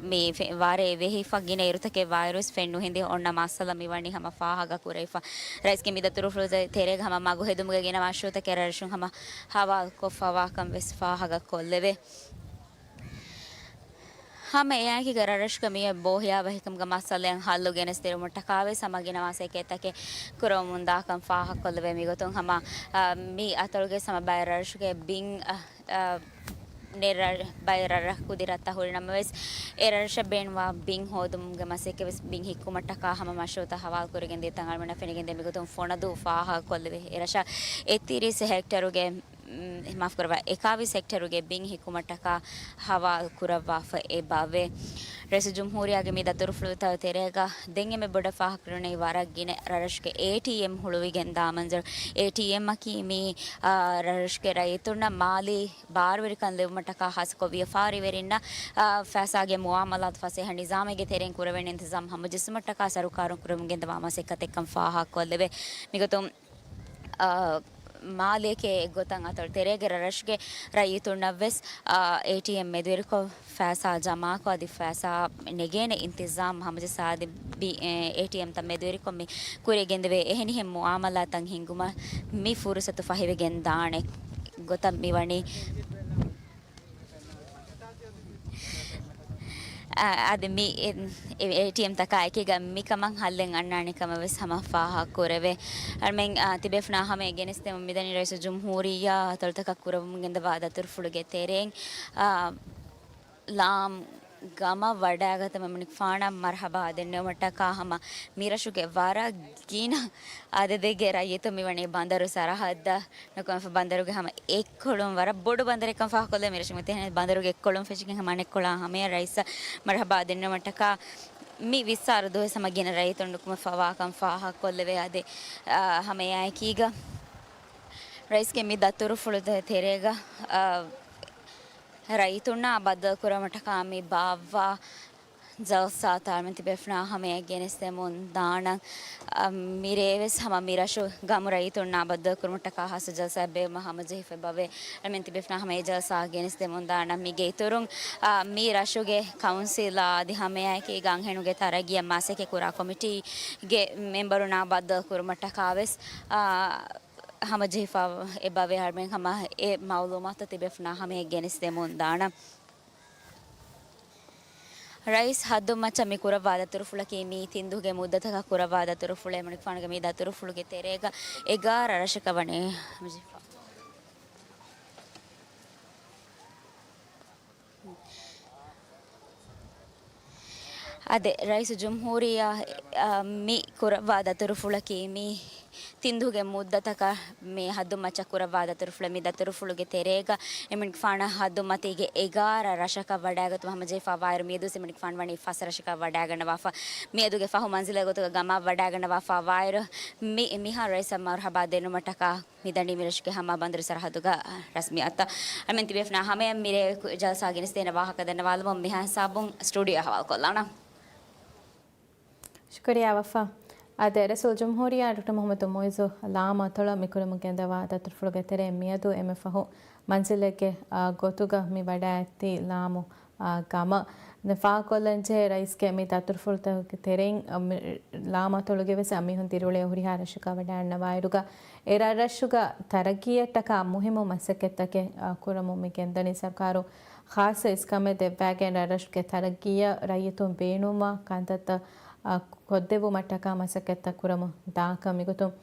މި ފެ-، ވާރޭ ވެހިފަ ގިނަ އިރުތަކެއް ވާއިރުވެސް ފެން ނުހިނދި އޮންނަ މައްސަލަ މި ވަނީ ހަމަ ފާހަގަ ކުރެވިފަ. ރައީސްގެ މި ދަތުރުފުޅު ތެރޭގަ ހަމަ މަގު ހެދުމުގެ ގިނަ މަޝްރޫއުތަކެއް ރަށުން ހަމަ ހަވާލުކޮށްފަވާކަން ވެސް ފާހަގަ ކޮށްލެވޭ. ހަމަ އެއާއެކީގަ ރަށުގަ މިއޮތް ބޯހިޔާވަހިކަމުގެ މައްސަލައަށް ހައްލު ގެނެސްދިނުމަށްޓަކާވެސް ހަމަ ގިނަ މަސައްކަތްތަކެއް ކުރަމުންދާކަން ފާހަގަކޮށްލެވޭ. މިގޮތުން ހަމަ، އާ، މި އަތޮޅުގެ ހަމަ ބައެއް ރަށުގެ ބިން، އާ، އާ، ނެރަ-، ބައެއް ރަށްރަށް ކުދި ރަށްތައް ހުރި ނަމަވެސް، އެ ރަށަށް ބޭނުންވާ ބިން ހޯދުމުގެ މަސައްކަތްވެސް ބިން ހިއްކުމަށްޓަކާ ހަމަ މަޝްރޫއުތައް ހަވާލުކުރިގެން ދިޔަތަން އަޅުމެންނަށް ފެނިގެންދޭ. މިގޮތުން ފޮނަދޫ ފާހަގަކޮށްލެވޭ. އެ ރަށަށް އެއްތިރީސް ހެކްޓަރުގެ މް، މާފުކުރައްވާ، އެކާވީސް ހެކްޓަރުގެ ބިން ހިއްކުމަށްޓަކާ ހަވާލު ކުރައްވާފަ އެބަވޭ. ރައީސުލްޖުމްހޫރިއްޔާގެ މި ދަތުރުފުޅުތައް ތެރޭގަ ދެން އެންމެ ބޮޑަށް ފާހަގަކުރެވުނީ ވަރަށް ގިނަ ރަށްރަށުގެ އޭޓީއެމް ހުޅުވިގެން ދާ މަންޒަރު. އޭޓީއެމްއަކީ މީ، އާ، ރަށްރަށުގެ ރައްޔިތުންނަށް މާލީ ބާރުވެރިކަން ލިބުމަށްޓަކާ ހާއްސަކޮށް ވިޔަފާރިވެރިންނަށް، އާ، ފައިސާގެ މުއާމަލާތު ފަސޭހަ ނިޒާމެއްގެ ތެރެއިން ކުރެވޭނެ އިންތިޒާމް ހަމަޖެއްސުމަށްޓަކާ ސަރުކާރުން ކުރަމުން ގެންދަވާ މަސައްކަތެއްކަން ފާހަގަކޮށްލެވޭ. މިގޮތުން އާ، މާލޭގެ އެއްގޮތަށް އަތޮޅު ތެރޭގެ ރަށްރަށުގެ ރައްޔިތުންނަށްވެސް، އާ، އޭޓީއެމް މެދުވެރިކޮށް ފައިސާ ޖަމާކޮށް އަދި ފައިސާ ނެގޭނެ އިންތިޒާމް ހަމަޖައްސާ އަދި ބި-، އޭ، އޭޓީއެމްތައް މެދުވެރިކޮށް މި ކުރިއަށް ގެންދެވޭ އެހެނިހެން މުއާމަލާތައް ހިންގުމަށް މި ފުރުސަތު ފަހިވެގެން ދާނެ ގޮތަށް މިވަނީ. އަ-، އަދި މި އެ-، އެ-، އޭޓީއެމްތަކާ އެކީގަ މިކަމަށް ހައްލެއް އަންނާނެ ކަމަށް ވެސް ހަމަ ފާހަގަ ކުރެވޭ. އަޅުމެން، އާ، ތިބޭފުޅުންނާ ހަމަޔަށް ގެނެސްދެމުން މިދަނީ ރައީސުލްޖުމްހޫރިއްޔާ އަތޮޅުތަކަށް ކުރަމުން ގެންދަވާ ދަތުރުފުޅުގެ ތެރެއިން، އާ، ލާމް ގަމަށް ވަޑައިގަތުމަށް މިނިކް ފާނަށް މަރުހަބާ ދެންނެވުމަށްޓަކާ ހަމަ މިރަށުގެ ވަރަށް ގިނަ އަދަދެއްގެ ރައްޔިތުން މިވަނީ ބަނދަރު ސަރަހައްދަށް ނުކުމެފަ ބަނދަރުގެ ހަމަ އެއްކޮޅުން ވަރަށް ބޮޑު ބަނދަރެއްކަން ފާހަގަކޮށްލެވޭ. މިރަށުގެ މިތިހެން ބަނދަރުގެ އެއްކޮޅުން ފެށިގެން ހަމަ އަނެއްކޮޅާ ހަމަޔަށް ރައީސަށް މަރުހަބާ ދެންނެވުމަށްޓަކާ މި ވިއްސާރަ ދުވަސް ހަމަ ގިނަ ރައްޔިތުން ނުކުމެފަވާކަން ފާހަގަކޮށްލެވޭ. އަދި، އާ، ހަމަ އެއާއެކީގަ ރައީސްގެ މި ދަތުރުފުޅު ތެ-، ތެރޭގަ، އާ، ރައްޔިތުންނާ ބައްދަލުކުރުމަށްޓަކާ މި ބާއްވާ ޖަލްސާ ތާޅުމެން ތިބޭފުނާ ހަމަޔަށް ގެނެސްދެމުން ދާނަން. އަ، މިރޭވެސް ހަމަ މި ރަށު ގަމު ރައްޔިތުންނާ ބައްދަލުކުރުމަށްޓަކާ ހާއްސަ ޖަލްސާއެއް ބޭއްވުމަށް ހަމަޖެހިފަ އެބަވޭ. އަޅުމެން ތިބޭފުނާ ހަމަ އެ ޖަލްސާ ގެނެސްދެމުން ދާނަން. މީގެ އިތުރުން، އަ، މި ރަށުގެ ކައުންސިލާ އަދި ހަމައެކީގަ އަންހެނުންގެ ތަރައްގީއަށް މަސައްކަތް ކުރާ ކޮމިޓީގެ މެމްބަރުންނާ ބައްދަލުކުރުމަށްޓަކާވެސް، އަ، ހަމަޖެހިފަ އެބަވޭ. އަޅުމެން ހަމަ އެ މައުލޫމާތު ތިބޭފުނާ ހަމަޔަށް ގެނެސްދެމުން ދާނަން. ރައީސް ހައްދުން މައްޗަށް މި ކުރައްވާ ދަތުރުފުޅަކީ މީ ތިންދުހުގެ މުއްދަތަކަށް ކުރައްވާ ދަތުރުފުޅެއް. އެމަނިކުފާނުގެ މި ދަތުރުފުޅުގެ ތެރޭގަ އެގާރަ ރަށަކަށް ވަނީ ހަމަޖެހިފަ. އަދި ރައީސުލްޖުމްހޫރިއްޔާ، އަ، މި ކުރައްވާ ދަތުރުފުޅަކީ މީ ތިންދުހުގެ މުއްދަތަކަށް މި ހައްދުން މައްޗަށް ކުރައްވާ ދަތުރުފުޅެއް. މި ދަތުރުފުޅުގެ ތެރޭގަ އެމަނިކުފާނަށް ހައްދުން މަތީގެ އެގާރަ ރަށަކަށް ވަޑައިގަތުމަށް ހަމަޖެހިފަ ވާއިރު، މިއަދުވެސް އެމަނިކުފާނު ވަނީ ފަސް ރަށަކަށް ވަޑައިގަންނަވާފަ. މިއަދުގެ ފަހު މަންޒިލެއް ގޮތުގަ ގަމަށް ވަޑައިގަންނަވާފަ ވާއިރު، މި-، މިހާރު ރައީސަށް މަރުހަބާ ދެންނެވުމަށްޓަކާ މިދަނީ މިރަށުގެ ހަމަ ބަނދުރު ސަރަހައްދުގަ ރަސްމިއްޔާތުތައް. އަޅުމެން ތިބޭފުނާ ހަމަޔަށް މިރޭ ކު-، ޖަލްސާ ގެނެސްދޭނެ ވާހަކަ ދަންނަވާލަމުން މިހާ ހިސާބުން ސްޓޫޑިއޯ އަހުވާލު ކޮށްލާނަން. ޝުކުރިއްޔާ ވަފާ. އާދެ، ރައީސުލްޖުމްހޫރިއްޔާ ޑޮކްޓަރ މުޙައްމަދު މުޢިއްޒު ލާމަތޮޅަށް މިކުރަމުން ގެންދަވާ ދަތުރުފުޅުގެ ތެރެއިން މިއަދު އެންމެ ފަހު މަންޒިލެއްގެ، އާ، ގޮތުގަ މި ވަޑައިގަތީ ލާމު، އާ، ގަމަށް. ދެން ފާހަގަކޮށްލަންޖެހޭ، ރައީސްގެ މި ދަތުރުފުޅުތަކުގެ ތެރެއިން، އަ، މި ލާމަތޮޅުގެ ވެސް އަ، މީހުން ދިރިއުޅޭ ހުރިހާ ރަށަކަށް ވަޑައިގަންނަވާއިރުގަ، އެ ރަށްރަށުގަ ތަރައްގީއަށްޓަކާ މުހިއްމު މަސައްކަތްތަކެއް، އާ، ކުރަމުން މި ގެންދަނީ. ސަރުކާރުން ޚާއްޞަ އިސްކަމެއް ދެއްވައިގެން ރަށްރަށުގެ ތަރައްގީއަށް ރައްޔިތުން ބޭނުންވާ ކަންތައްތައް، އާ، ކޮށްދެއްވުމަށްޓަކާ މަސައްކަތްތައް ކުރަމުން ދާކަން. މިގޮތުން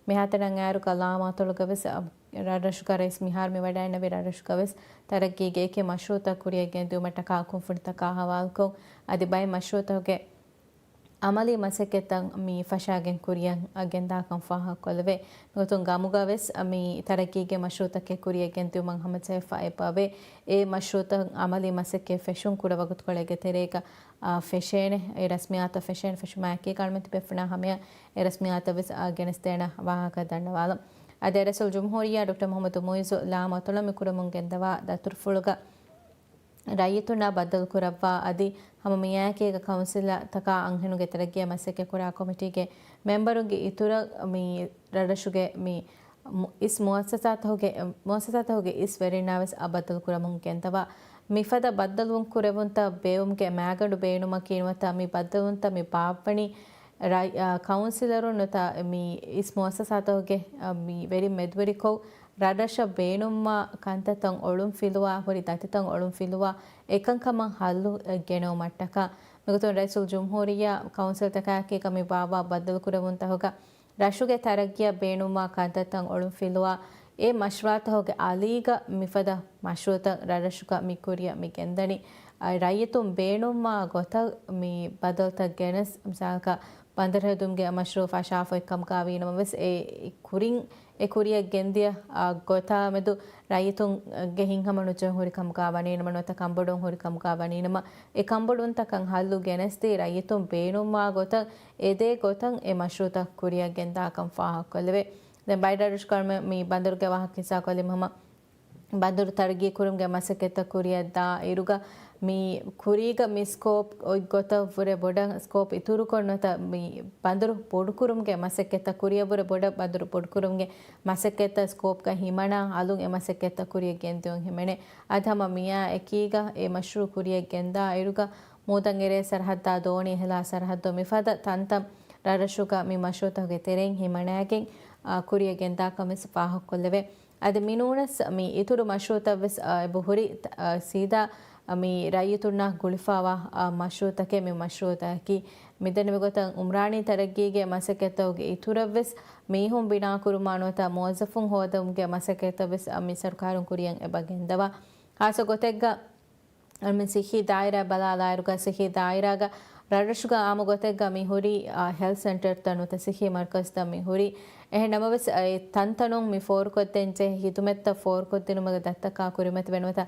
މިހާތަނަށް އައިރުގަ ލާމަތޮޅުގަ ވެސް، އާ، ރަށްރަށުގަ ރައީސް މިހާރު މި ވަޑައިގަންނަވި ރަށްރަށުގަ ވެސް ތަރައްގީގެ އެކި މަޝްރޫޢުތައް ކުރިއަށް ގެންދިއުމަށްޓަކާ ކުންފުނިތަކާ ހަވާލުކޮށް، އަދި ބައެއް މަޝްރޫޢުތަކުގެ އަމަލީ މަސައްކަތްތައް މި ފަށާގެން ކުރިއަށް ގެންދާކަން ފާހަގަކޮށްލެވޭ. މިގޮތުން ގަމުގަ ވެސް މި ތަރައްގީގެ މަޝްރޫޢުތަކެއް ކުރިއަށް ގެންދިއުމަށް ހަމަޖެހިފަ އެބަވޭ. އެ މަޝްރޫޢުތައް އަމަލީ މަސައްކަތް ފެށުން ކުޑަ ވަގުތުކޮޅެއްގެ ތެރޭގަ، އާ، ފެށޭނެ. އެ ރަސްމިއްޔާތު ފެށޭނެ. ފެށުމާއެކީ އަޅުމެން ތިބޭފުނާ ހަމަޔަށް އެ ރަސްމިއްޔާތަށް ވެސް، އާ، ގެނެސްދޭނެ ވާހަކަ ދަންނަވާލަން. އަދި ރައީސުލްޖުމްހޫރިއްޔާ ޑޮކްޓަރ މުޙައްމަދު މުޢިއްޒު ލާމަތޮޅަށް މި ކުރަމުން ގެންދަވާ ދަތުރުފުޅުގަ ރައްޔިތުންނާ ބައްދަލުކުރައްވާ އަދި ހަމަ މިއާއެކީގަ ކައުންސިލްތަކާ އަންހެނުންގެ ތަރައްގީއަށް މަސައްކަތްކުރާ ކޮމިޓީގެ މެމްބަރުންގެ އިތުރަށް މި ރަށްރަށުގެ މި މު-، އިސް މުއައްސަސާތަކުގެ، މުއައްސަސާތަކުގެ އިސް ވެރިންނާ ވެސް އަ، ބައްދަލުކުރަމުން ގެންދަވާ. މިފަދަ ބައްދަލުވުން ކުރެވުންތައް ބޭއްވުމުގެ މައިގަނޑު ބޭނުމަކީ ނުވަތަ މި ބައްދަލުވުންތައް މި ބާއްވަނީ ރައި-، އާ، ކައުންސިލަރުން ނުވަތަ މި އިސް މުއައްސަސާތަކުގެ، އާ، މި ވެރިން މެދުވެރިކޮށް، ރަށްރަށަށް ބޭނުންވާ ކަންތައްތައް އޮޅުންފިލުވާ، ހުރި ދަތިތައް އޮޅުންފިލުވާ، އެކަންކަމަށް ހައްލު ގެނެވުމަށްޓަކާ. މިގޮތުން ރައީސުލްޖުމްހޫރިއްޔާ ކައުންސިލްތަކާއެކީގަ މި ބާއްވާ ބައްދަލުކުރެވުންތަކުގަ، ރަށުގެ ތަރައްގީއަށް ބޭނުންވާ ކަންތައްތައް އޮޅުންފިލުވާ، އެ މަޝްވަރާތަކުގެ އަލީގަ މިފަދަ މަޝްރޫޢުތައް ރަށްރަށުގަ މި ކުރިއަށް މި ގެންދަނީ. އަ، ރައްޔިތުން ބޭނުންވާ ގޮތަށް މި ބަދަލުތައް ގެނެސް، މިސާލަކަށް، ބަނދަރު ހެދުމުގެ މަޝްރޫޢު ފަށާފައި ކަމުގަ ވީނަމަވެސް، އެ ކުރިން، އެ ކުރިއަށް ގެންދިޔަ، އާ، ގޮތާމެދު ރައްޔިތުންގެ ހިތްހަމަ ނުޖެހުން ހުރި ކަމުގަ ވަނީނަމަ، ނުވަތަ ކަންބޮޑުވުން ހުރި ކަމުގަ ވަނީނަމަ، އެ ކަންބޮޑުވުންތަކަށް ހައްލު ގެނެސްދީ، ރައްޔިތުން ބޭނުންވާ ގޮތަށް އެދޭ ގޮތަށް އެ މަޝްރޫޢުތައް ކުރިއަށް ގެންދާކަން ފާހަގަކޮށްލެވޭ. ދެން ބައިޑަރުޝްކަރުމެ މި ބަނދަރުގެ ވާހަކަ ހިސާބު ކޮށްލީމަ ހަމަ ބަނދުރު ތަރައްގީ ކުރުމުގެ މަސައްކަތްތައް ކުރިއަށް ދާ އިރުގަ، މި ކުރީގަ މި ސްކޯޕް އޮތް ގޮތަށް ވުރެ ބޮޑަށް ސްކޯޕް އިތުރުކޮށް ނުވަތަ މި ބަނދުރު ބޮޑުކުރުމުގެ މަސައްކަތްތައް ކުރިއަށް ވުރެ ބޮޑަށް ބަނދުރު ބޮޑުކުރުމުގެ މަސައްކަތްތައް ސްކޯޕްގަ ހިމަނާ އަލުން އެ މަސައްކަތްތައް ކުރިއަށް ގެންދިއުން ހިމެނޭ. އަދި ހަމަ މިއާ އެކީގަ އެ މަޝްރޫޢު ކުރިއަށް ގެންދާ އިރުގަ މޫދަށް އެރޭ ސަރަހައްދާ ދޯނި އެހެލާ ސަރަހައްދު މިފަދަ ތަންތަން ރަށްރަށުގަ މި މަޝްރޫޢުތަކުގެ ތެރެއިން ހިމަނައިގެން، އާ، ކުރިއަށް ގެންދާކަން ވެސް ފާހަގަކޮށްލެވޭ. އަދި މިނޫނަސް މި އިތުރު މަޝްރޫޢުތައް ވެސް، އާ، އެބަހުރި، އާ، ސީދާ، އާ، މި ރައްޔިތުންނާ ގުޅިފަވާ، އާ، މަޝްރޫޢުތަކެއް މި މަޝްރޫޢުތަކަކީ. މިދެންނެވި ގޮތަށް އުމްރާނީ ތަރައްގީގެ މަސައްކަތްތަކުގެ އިތުރަށް ވެސް މީހުން ބިނާކުރުމާ ނުވަތަ މުވައްޒަފުން ހޯދުމުގެ މަސައްކަތްތައް ވެސް، އާ، މި ސަރުކާރުން ކުރިއަށް އެބަ ގެންދަވާ. ޚާއްޞަ ގޮތެއްގަ އަޅުމެން ސިއްހީ ދާއިރާ ބަލާލާއިރުގަ، ސިއްހީ ދާއިރާގަ، ރަށްރަށުގަ އާއްމު ގޮތެއްގަ މި ހުރި، އާ، ހެލްތް ސެންޓަރތައް ނުވަތަ ސިއްހީ މަރުކަޒްތައް މި ހުރި. އެހެން ނަމަވެސް، އާ، އެ ތަންތަނުން މި ފޯރުކޮށްދޭން ޖެހޭ ހިދުމަތްތައް ފޯރުކޮށްދިނުމުގެ ދަތްތަކާ ކުރިމަތިވެ ނުވަތަ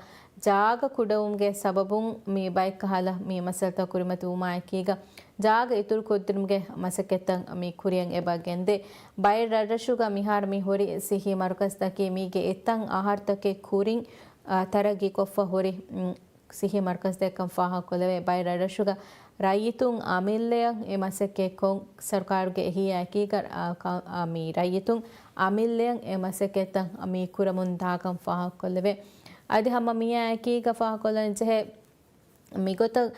ޖާގަ ކުޑަވުމުގެ ސަބަބުން މި ބައެއް ކަހަލަ މި މައްސަލަތައް ކުރިމަތިވުމާ އެކީގަ، ޖާގަ އިތުރު ކޮށްދިނުމުގެ މަސައްކަތްތައް މި ކުރިއަށް އެބަ ގެންދޭ. ބައެއް ރަށްރަށުގަ މިހާރު މި ހުރި ސިއްހީ މަރުކަޒްތަކީ މީގެ އެތައް އަހަރުތަކެއް ކުރިން، އާ، ތަރައްގީ ކޮށްފަ ހުރި، މް، ސިއްހީ މަރުކަޒްތަކެއްކަން ފާހަގަކޮށްލެވޭ. ބައެއް ރަށްރަށުގަ ރައްޔިތުން އަމިއްލަޔަށް އެ މަސައްކަތް ކޮށް، ސަރުކާރުގެ އެހީއާ އެކީގަ، އާ، ކަ-، އާ، މި ރައްޔިތުން އަމިއްލަޔަށް އެ މަސައްކަތްތައް މި ކުރަމުން ދާކަން ފާހަގަކޮށްލެވޭ. އަދި ހަމަ މިއާ އެކީގަ ފާހަގަކޮށްލަން ޖެހޭ، މިގޮތަށް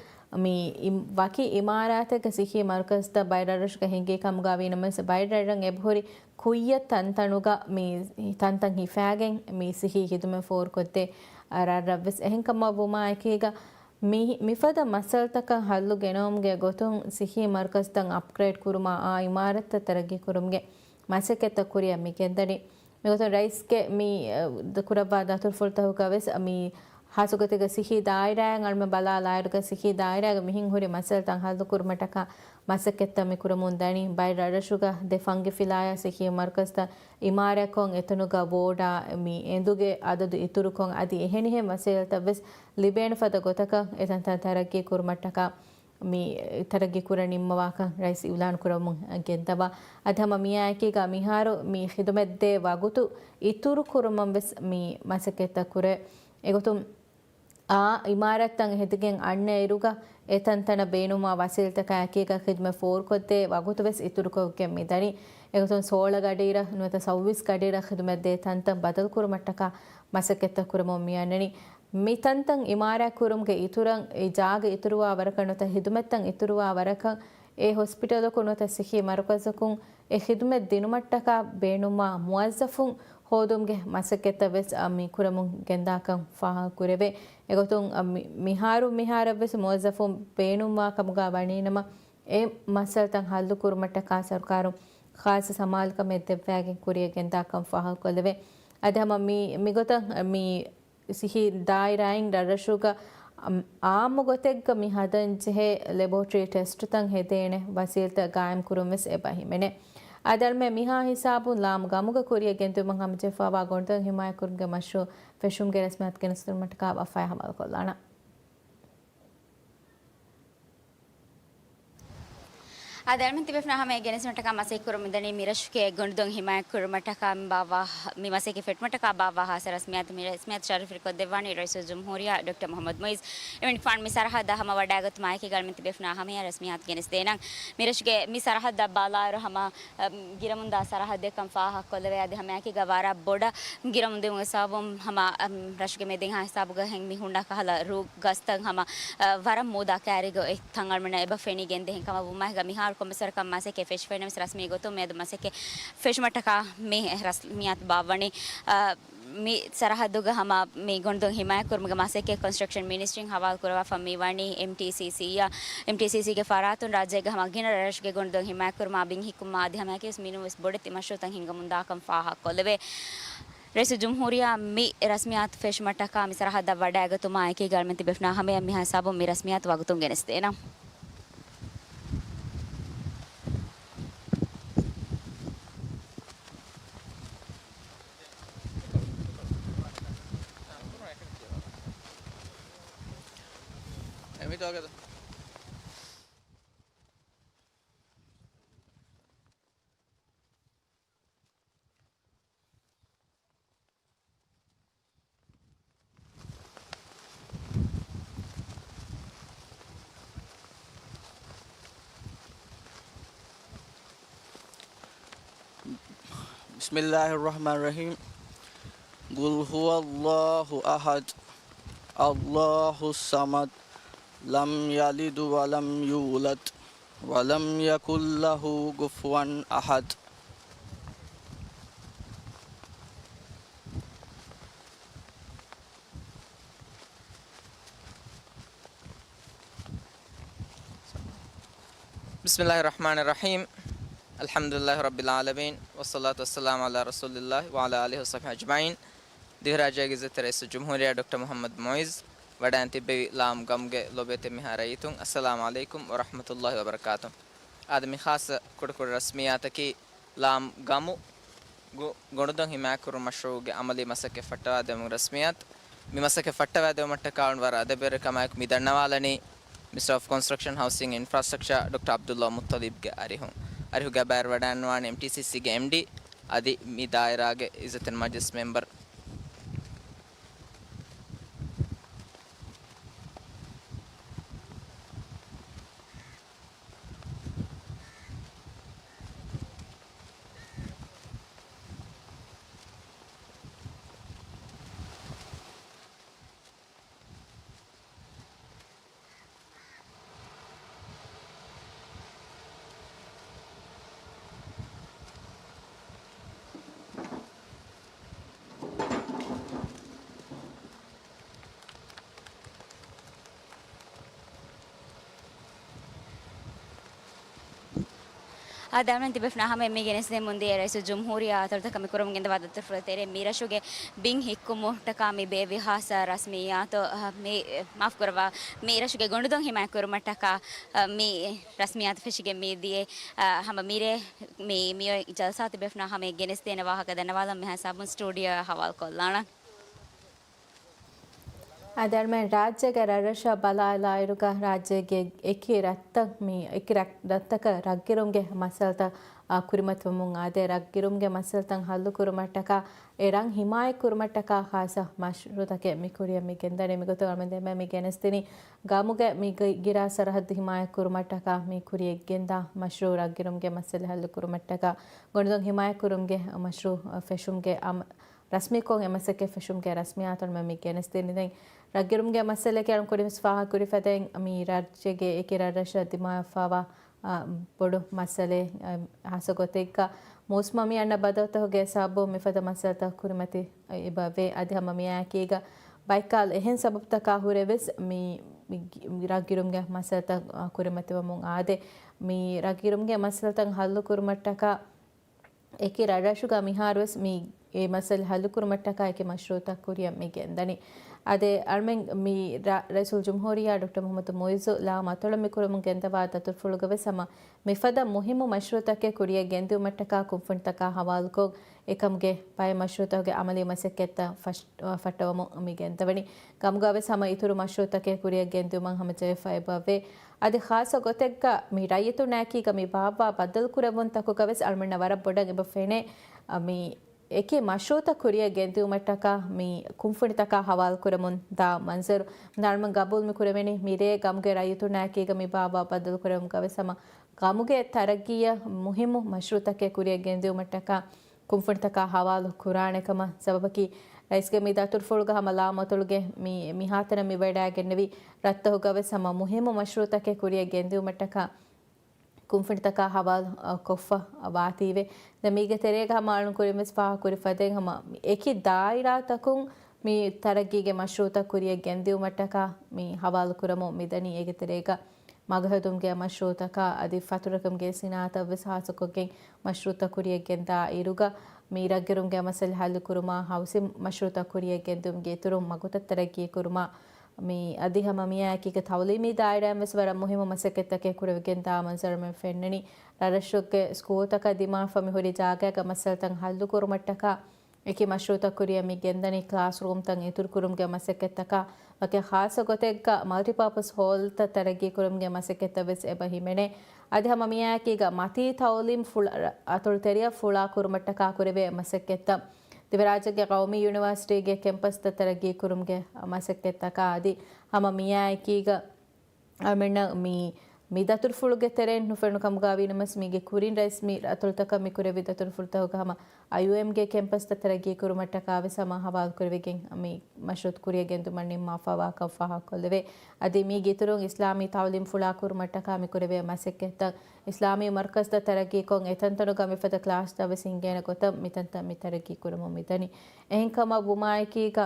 މި އި-، ވަކި އިމާރާތެއްގެ ސިއްހީ މަރުކަޒްތައް ބައެއް ރަށްރަށުގަ ހިނގި ކަމުގަ ވީނަމަވެސް، ބައެއް ރަށްރަށް އެބަހުރި ކުއްޔަށް ތަންތަނުގަ މި ތަންތަން ހިފާގެން މި ސިއްހީ ހިދުމަތް ފޯރުކޮށްދޭ ރަށްރަށްވެސް. އެހެންކަމަށް ވުމާ އެކީގަ މި-، މިފަދަ މައްސަލަތަކަށް ހައްލު ގެނައުމުގެ ގޮތުން ސިއްހީ މަރުކަޒްތައް އަޕްގްރޭޑް ކުރުމާ، އާ އިމާރާތްތައް ތަރައްގީ ކުރުމުގެ މަސައްކަތްތައް ކުރިއަށް މި ގެންދަނީ. މިގޮތުން ރައީސްގެ މި، އަ، ކުރައްވާ ދަތުރުފުޅުތަކުގަ ވެސް މި ހާއްސަގޮތެއްގަ ސިއްހީ ދާއިރާއިން އަޅުމެން ބަލާލާއިރުގަ ސިއްހީ ދާއިރާގަ މިހެން ހުރި މައްސަލަތައް ހައްލުކުރުމަށްޓަކާ މަސައްކަތްތައް މި ކުރަމުން ދަނީ. ބައެއް ރަށްރަށުގަ ދެ ފަންގި ފިލާޔާ ސިއްހީ މަރުކަޒްތައް އިމާރާތްކޮށް، އެތަނުގަ ވޯޑާ މި އެނދުގެ އަދަދު އިތުރުކޮށް، އަދި އެހެނިހެން ވަސީލަތައް ވެސް ލިބޭނެ ފަދަ ގޮތަކަށް އެތަންތަން ތަރައްގީ ކުރުމަށްޓަކާ މި ތަރައްގީ ކުރަން ނިންމަވާކަން ރައީސް އިއުލާން ކުރަމުން ގެންދަވާ. އަދި ހަމަ މިއާއެކީގަ މިހާރު މި ޚިދުމަތްދޭ ވަގުތު އިތުރު ކުރުމަށް ވެސް މި މަސައްކަތްތައް ކުރޭ. އެގޮތުން އާ އިމާރާތްތައް ހެދިގެން އަންނައިރުގަ އެތަންތަނަށް ބޭނުންވާ ވަސީލަތަކާ އެކީގަ ޚިދުމަތް ފޯރުކޮށްދޭ ވަގުތު ވެސް އިތުރުކޮށްގެން މިދަނީ. އެގޮތުން ސޯޅަ ގަޑިއިރަށް ނުވަތަ ސައުވީސް ގަޑިއިރަށް ޚިދުމަތްދޭ ތަންތަން ބަދަލުކުރުމަށްޓަކާ މަސައްކަތްތައް ކުރަމުން މިއަންނަނީ. މި ތަންތަން އިމާރާތް ކުރުމުގެ އިތުރަށް، އެ ޖާގަ އިތުރުވާ ވަރަކަށް ނުވަތަ ހިދުމަތްތައް އިތުރުވާ ވަރަކަށް، އެ ހޮސްޕިޓަލަކުން ނުވަތަ ސިއްހީ މަރުކަޒަކުން އެ ޚިދުމަތް ދިނުމަށްޓަކާ ބޭނުންވާ މުވައްޒަފުން ހޯދުމުގެ މަސައްކަތްތައް ވެސް، އަ، މި ކުރަމުން ގެންދާކަން ފާހަގަކުރެވޭ. އެގޮތުން، އަ، މި-، މިހާރު މިހާރަށް ވެސް މުވައްޒަފުން ބޭނުންވާ ކަމުގަ ވަނީނަމަ، އެ މައްސަލަތައް ހައްލުކުރުމަށްޓަކާ ސަރުކާރުން ޚާއްސަ ސަމާލުކަމެއް ދެއްވާގެން ކުރިއަށް ގެންދާކަން ފާހަގަކޮށްލެވޭ. އަދި ހަމަ މި-، މިގޮތަށް މި ސިއްހީ ދާއިރާއިން ރަށްރަށުގަ އާ-، އާއްމު ގޮތެއްގަ މި ހަދަން ޖެހޭ ލެބޯޓްރީ ޓެސްޓުތައް ހެދޭނެ ވަސީލަތައް ގާއިމް ކުރުން ވެސް އެބަ ހިމެނޭ. އަދި އަޅުމެން މިހާ ހިސާބުން ލާމު ގަމުގަ ކުރިއަށް ގެންދިއުމަށް ހަމަޖެހިފައިވާ ގޮނޑުދޮށް ހިމާޔަތްކުރުމުގެ މަޝްރޫއު ފެށުމުގެ ރަސްމިއްޔާތު ގެނެސްދިނުމަށްޓަކާ ވަފާއާ ހަވާލުކޮށްލާނަން. އާ، ދެންމެ ތިބެފުނާ ހަމަ ގެނެސްދިނުމަށްޓަކާ މަސައްކަތް ކުރަމުންދަނީ މިރަށުގެ ގޮނޑުދޮށް ހިމާޔަތް ކުރުމަށްޓަކާ މި ބާއްވާ، މި މަސައްކަތް ފެށުމަށްޓަކާ ބާއްވާ ހާއްސަ ރަސްމިއްޔާތު، މި ރަސްމިއްޔާތު ޝަރަފުވެރިކޮށްދެއްވާނީ ރައީސުލްޖުމްހޫރިއްޔާ ޑޮކްޓަރ މުޙައްމަދު މުޢިއްޒު. އެމަނިކުފާނު މި ސަރަހައްދަށް ހަމަ ވަޑައިގަތުމާއެކީގަ އަޅުމެން ތިބެފުނާ ހަމަޔަށް ރަސްމިއްޔާތު ގެނެސްދޭނަން. މިރަށުގެ މި ސަރަހައްދަށް ބަލާއިރު ހަމަ އަ، ގިރަމުންދާ ސަރަހައްދެއްކަން ފާހަގަކޮށްލެވޭ. އަދި ހަމައެކީގަ ވަރަށް ބޮޑަށް ގިރަމުންދިއުމުގެ ސަބަބުން ހަމަ، އަ، ރަށުގެ މެދެއްހާ ހިސާބުގަ ހެން މި ހުންނަ ކަހަލަ ރޫ ގަސްތައް ހަމަ، އަ، ވަރަށް މޫދާ ކައިރީގަ އޮތް ތަން އަޅުމެންނަށް އެބަ ފެނިގެން ދޭ. ހެންކަމަށް ވުމާހިގަ މިހާރު ކޮންމެސް ވަރަކަށް މަސައްކަތް ފެށިފައިނަމަވެސް ރަސްމީ ގޮތުން މިއަދު މަސައްކަތް ފެށުމަށްޓަކާ މި ރަސްމިއްޔާތު ބާއްވަނީ. އަ، މި ސަރަހައްދުގަ ހަމަ މި ގޮނޑުދޮށް ހިމާޔަތްކުރުމުގެ މަސައްކަތް ކޮންސްޓްރަކްޝަން މިނިސްޓްރީން ހަވާލުކުރައްވާފަ މިވަނީ އެމްޓީސީސީއަށް. އެމްޓީސީސީގެ ފަރާތުން ރާއްޖޭގަ ހަމަ ގިނަ ރަށްރަށުގެ ގޮނޑުދޮށް ހިމާޔަތްކުރުމާ ބިން ހިއްކުމާ އަދި ހަމައެކަނިވެސް މިނޫންވެސް ބޮޑެތި މަޝްރޫއުތައް ހިންގަމުންދާކަން ފާހަގަކޮށްލެވޭ. ރައީސުލްޖުމްހޫރިއްޔާ މި ރަސްމިއްޔާތު ފެށުމަށްޓަކާ މި ސަރަހައްދަށް ވަޑައިގަތުމާއެކީގަ އަޅުމެން ތިބެފުނާ ހަމަޔަށް މިހާ ހިސާބުން މި ރަސްމިއްޔާތު ވަގުތުން ގެނެސްދޭނަން. بسم الله الرحمن الرحيم. قل هو الله أحد، الله الصمد، لم يلد ولم يولد، ولم يكن له كفوا أحد. بسم الله الرحمن الرحيم. الحمد لله رب العالمين، والصلاة والسلام على رسول الله وعلى آله وصحبه أجمعين. ދިވެހިރާއްޖޭގެ އިއްޒަތްތެރި ރައީސުލްޖުމްހޫރިއްޔާ ޑޮކްޓަރ މުޙައްމަދު މުޢިއްޒު ވަޑައިން ތިއްބެވި ލާމް ގަމުގެ ލޯބިވެތި މިހާ ރައްޔިތުން، އައްސަލާމު ޢަލައިކުމް ވަރަޙްމަތުﷲި ވަބަރަކާތު. އާދެ، މި ޚާއްޞަ ކުޑަކުޑަ ރަސްމިއްޔާތަކީ ލާމް ގަމުގެ ގޮނޑުދޮށް ހިމާޔަތްކުރުން މަޝްރޫޢުގެ ޢަމަލީ މަސައްކަތް ފައްޓަވާދެމުން ރަސްމިއްޔާތު. މި މަސައްކަތް ފައްޓަވާދެވުމަށްޓަކާ ވަރަށް އަދަބުވެރިކަމާއެކު މި ދަންނަވާލަނީ މިނިސްޓަރ އޮފް ކޮންސްޓްރަކްޝަން، ހައުސިން އެންޑް އިންފްރާސްޓްރަކްޗާ ޑޮކްޓަރ ޢަބްދުﷲ މުއްޠަލިބްގެ އަރިހުން. އަރިހުގެ ބައިވެރިވަޑައިންނަވާނީ އެމްޓީސީސީގެ އެމްޑީ އަދި މި ދާއިރާގެ އިއްޒަތްތެރި މަޖިލިސް މެމްބަރު. އާދެ، އަޅުގަނޑު ތިބެފުނާ ހަމަ މި ގެނެސްދޭން މުންދީ ރައީސުލްޖުމްހޫރިއްޔާ އަތޮޅުތަކަށް މި ކުރަމުން ގެންދަވާ ދަތުރުފުޅު ތެރޭ މި ރަށުގެ ބިން ހިއްކުމަށްޓަކާ މި ބޭއްވި ޚާއްޞަ ރަސްމިއްޔާތު، އަ، މި، މާފު ކުރައްވާ، މި ރަށުގެ ގޮނޑުދޮށް ހިމާޔަތް ކުރުމަށްޓަކާ، އަ، މި ރަސްމިއްޔާތު ފެށިގެން މިދިޔަ، އަ، ހަމަ މިރޭ މި، މިއޮތް ޖަލްސާ ތިބެފުނާ ހަމަ ގެނެސްދޭނެ ވާހަކަ ދަންނަވާލަން މިހާ ސާބުން ސްޓޫޑިއޯއަށް ހަވާލުކޮށްލާނަން. އަދި އަޅުމެން ރާއްޖޭގެ ރަށްރަށަށް ބަލާލާއިރުގަ ރާއްޖޭގެ އެކި ރަށްތައް މި އެކި ރަށް-، ރަށްތަކަށް ރަށްގިރުމުގެ މައްސަލަތައް، އާ، ކުރިމަތިވަމުން އާދޭ، ރަށްގިރުމުގެ މައްސަލަތައް ހައްލު ކުރުމަށްޓަކާ، އެ ރަށް ހިމާޔަތް ކުރުމަށްޓަކާ ޚާއްޞަ މަޝްރޫޢުތަކެއް މި ކުރިއަށް މި ގެންދަނީ. މިގޮތުން އަޅުމެން ދެންމެ މި ގެނެސްދިނީ ގަމުގެ މި ގި-، ގިރާ ސަރަހައްދު ހިމާޔަތް ކުރުމަށްޓަކާ މި ކުރިޔަށް ގެންދާ މަޝްރޫޢު، ރަށްގިރުމުގެ މައްސަލަ ހައްލު ކުރުމަށްޓަކާ ގޮނޑުދޮށް ހިމާޔަތް ކުރުމުގެ މަޝްރޫޢު ފެށުމުގެ އަމަ-، ރަސްމީކޮށް އެ މަސައްކަތް ފެށުމުގެ ރަސްމިއްޔާތު އަޅުމެން މި ގެނެސްދިނީ. ދެން ރަށްގިރުމުގެ މައްސަލައަކީ އަޅުން ކުރިންވެސް ފާހަގަކުރި ފަދައިން މި ރާއްޖޭގެ އެކި ރަށްރަށަށް ދިމާވެފަވާ، އާ، ބޮޑު މައްސަލައެއް. އާ، ހާއްސަ ގޮތެއްގަ މޫސުމާ މި އަންނަ ބަދަލުތަކުގެ ސަބަބުން މިފަދަ މައްސަލަތައް ކުރިމަތި އެބަވޭ. އަދި ހަމަ މިއާއެކީގަ ބައިކާލް އެހެން ސަބަބުތަކާ ހުރެވެސް މި، މި ގި-، މި ރަށްގިރުމުގެ މައްސަލަތައް، އާ، ކުރިމަތިވަމުން އާދޭ. މި ރަށްގިރުމުގެ މައްސަލަތައް ހައްލު ކުރުމަށްޓަކާ އެކި ރަށްރަށުގަ މިހާރުވެސް މި އެ މައްސަލަ ހައްލުކުރުމަށްޓަކާ އެކި މަޝްރޫޢުތައް ކުރިއަށް މި ގެންދަނީ. އާދެ، އަޅުމެން މި ރަ-، ރައީސުލްޖުމްހޫރިއްޔާ ޑޮކްޓަރ މުޙައްމަދު މުޢިއްޒު ލާމް އަތޮޅަށް މި ކުރަމުން ގެންދަވާ ދަތުރުފުޅުގަވެސް ހަމަ މިފަދަ މުހިއްމު މަޝްރޫޢުތަކެއް ކުރިއަށް ގެންދިއުމަށްޓަކާ ކުންފުނިތަކާ ހަވާލުކޮށް، އެކަމުގެ ބައެއް މަޝްރޫޢުތަކުގެ އަމަލީ މަސައްކަތްތައް ފަށް-، ފައްޓަވަމުން މި ގެންދަވަނީ. ގަމުގަވެސް ހަމަ އިތުރު މަޝްރޫޢުތަކެއް ކުރިއަށް ގެންދިއުމަށް ހަމަޖެހިފަ އެބަވޭ. އަދި ޚާއްޞަ ގޮތެއްގަ މި ރައްޔިތުންނާއެކީގަ މި ބާއްވާ ބައްދަލުކުރެވުންތަކުގަވެސް އަޅުމެންނަށް ވަރަށް ބޮޑަށް އެބަ ފެނޭ، އަ، މި އެކި މަޝްރޫޢުތައް ކުރިއަށް ގެންދިއުމަށްޓަކާ މި ކުންފުނިތަކާ ހަވާލުކުރަމުން ދާ މަންޒަރު. އަޅުމެން ގަބޫލު މި ކުރެވެނީ މިރޭ ގަމުގެ ރައްޔިތުންނާއެކީގަ މި ބާއްވާ ބައްދަލުކުރެވުމުގަވެސް ހަމަ ގަމުގެ ތަރައްގީއަށް މުހިއްމު މަޝްރޫޢުތަކެއް ކުރިއަށް ގެންދިއުމަށްޓަކާ ކުންފުނިތަކާ ހަވާލު ކުރާނެ ކަމަށް ސަބަބަކީ، ރައީސްގެ މި ދަތުރުފުޅުގަ ހަމަ ލާމަތޮޅުގެ މި، މިހާތަނަށް މި ވަޑައިގެންނެވި ރަށްތަކުގަވެސް ހަމަ މުހިއްމު މަޝްރޫޢުތަކެއް ކުރިއަށް ގެންދިއުމަށްޓަކާ ކުންފުނިތަކާ ހަވާލު، އަ، ކޮށްފަ ވާތީވެ. ދެން މީގެ ތެރޭގަ ހަމަ އަޅުން ކުރިން ވެސް ފާހަގަކުރި ފަދައިން ހަމަ އެކި ދާއިރާތަކުން މި ތަރައްގީގެ މަޝްރޫޢުތައް ކުރިއަށް ގެންދިއުމަށްޓަކާ މި ހަވާލު ކުރަމުން މިދަނީ. އޭގެ ތެރޭގަ މަގުހެދުމުގެ މަޝްރޫޢުތަކާ އަދި ފަތުރުކަމުގެ ސިނާއަތަށް ވެސް ހާއްސަކޮށްގެން މަޝްރޫޢުތައް ކުރިއަށް ގެންދާ އިރުގަ، މި ރަށްގިރުމުގެ މައްސަލަ ހައްލުކުރުމާ، ހައުސިން މަޝްރޫޢުތައް ކުރިއަށް ގެންދިއުމުގެ އިތުރުން މަގުތައް ތަރައްގީ ކުރުމާ، މި އަދި ހަމަ މިއާއެކީގަ ތައުލީމީ ދާއިރާއިން ވެސް ވަރަށް މުހިއްމު މަސައްކަތްތަކެއް ކުރެވިގެން ދާ މަންޒަރު މި ފެންނަނީ. ރަށްރަށުގެ ސްކޫލްތަކަށް ދިމާވެފަ މިހުރި ޖާގައިގަ މައްސަލަތައް ހައްލުކުރުމަށްޓަކާ، އެކި މަޝްރޫޢުތައް ކުރިއަށް މި ގެންދަނީ ކްލާސްރޫމްތައް އިތުރުކުރުމުގެ މަސައްކަތްތަކާ ވަކި ޚާއްޞަ ގޮތެއްގަ މަލްޓިޕާޕަސް ހޯލްތައް ތަރައްގީ ކުރުމުގެ މަސައްކަތްތައް ވެސް އެބަ ހިމެނޭ. އަދި ހަމަ މިއާއެކީގަ މަތީ ތައުލީމް ފުޅަ-، އަތޮޅު ތެރެއަށް ފުޅާ ކުރުމަށްޓަކާ ކުރެވޭ މަސައްކަތްތައް، ދިވެހިރާއްޖޭގެ ޤައުމީ ޔުނިވާސިޓީގެ ކެމްޕަސްތައް ތަރައްގީ ކުރުމުގެ މަސައްކަތްތަކާ އަދި ހަމަ މިއާއެކީގަ އަޅުމެންނަށް މި، މި ދަތުރުފުޅުގެ ތެރެއިން ނުފެނު ކަމުގަ ވީނަމަވެސް، މީގެ ކުރިން ރައީސް މި ރަށްތަކަށް މި ކުރެއްވި ދަތުރުފުޅުތަކުގަ ހަމަ އައިއޯއެމްގެ ކެމްޕަސްތައް ތަރައްގީ ކުރުމަށްޓަކާ ވެސް ހަމަ ހަވާލުކުރެވިގެން މި މަޝްރޫޢު ކުރިއަށް ގެންދުމަށް ނިންމާފައިވާކަން ފާހަގަކޮށްލެވޭ. އަދި މީގެ އިތުރުން އިސްލާމީ ތައުލީމް ފުޅާ ކުރުމަށްޓަކާ މި ކުރެވޭ މަސައްކަތްތައް އިސްލާމީ މަރުކަޒްތައް ތަރައްގީކޮށް، އެތަންތަނުގަ މިފަދަ ކްލާސްތައް ވެސް ހިންގޭނެ ގޮތަށް މިތަންތައް މި ތަރައްގީ ކުރަމުން މިދަނީ. އެހެންކަމަށް ވުމާއެކީގަ،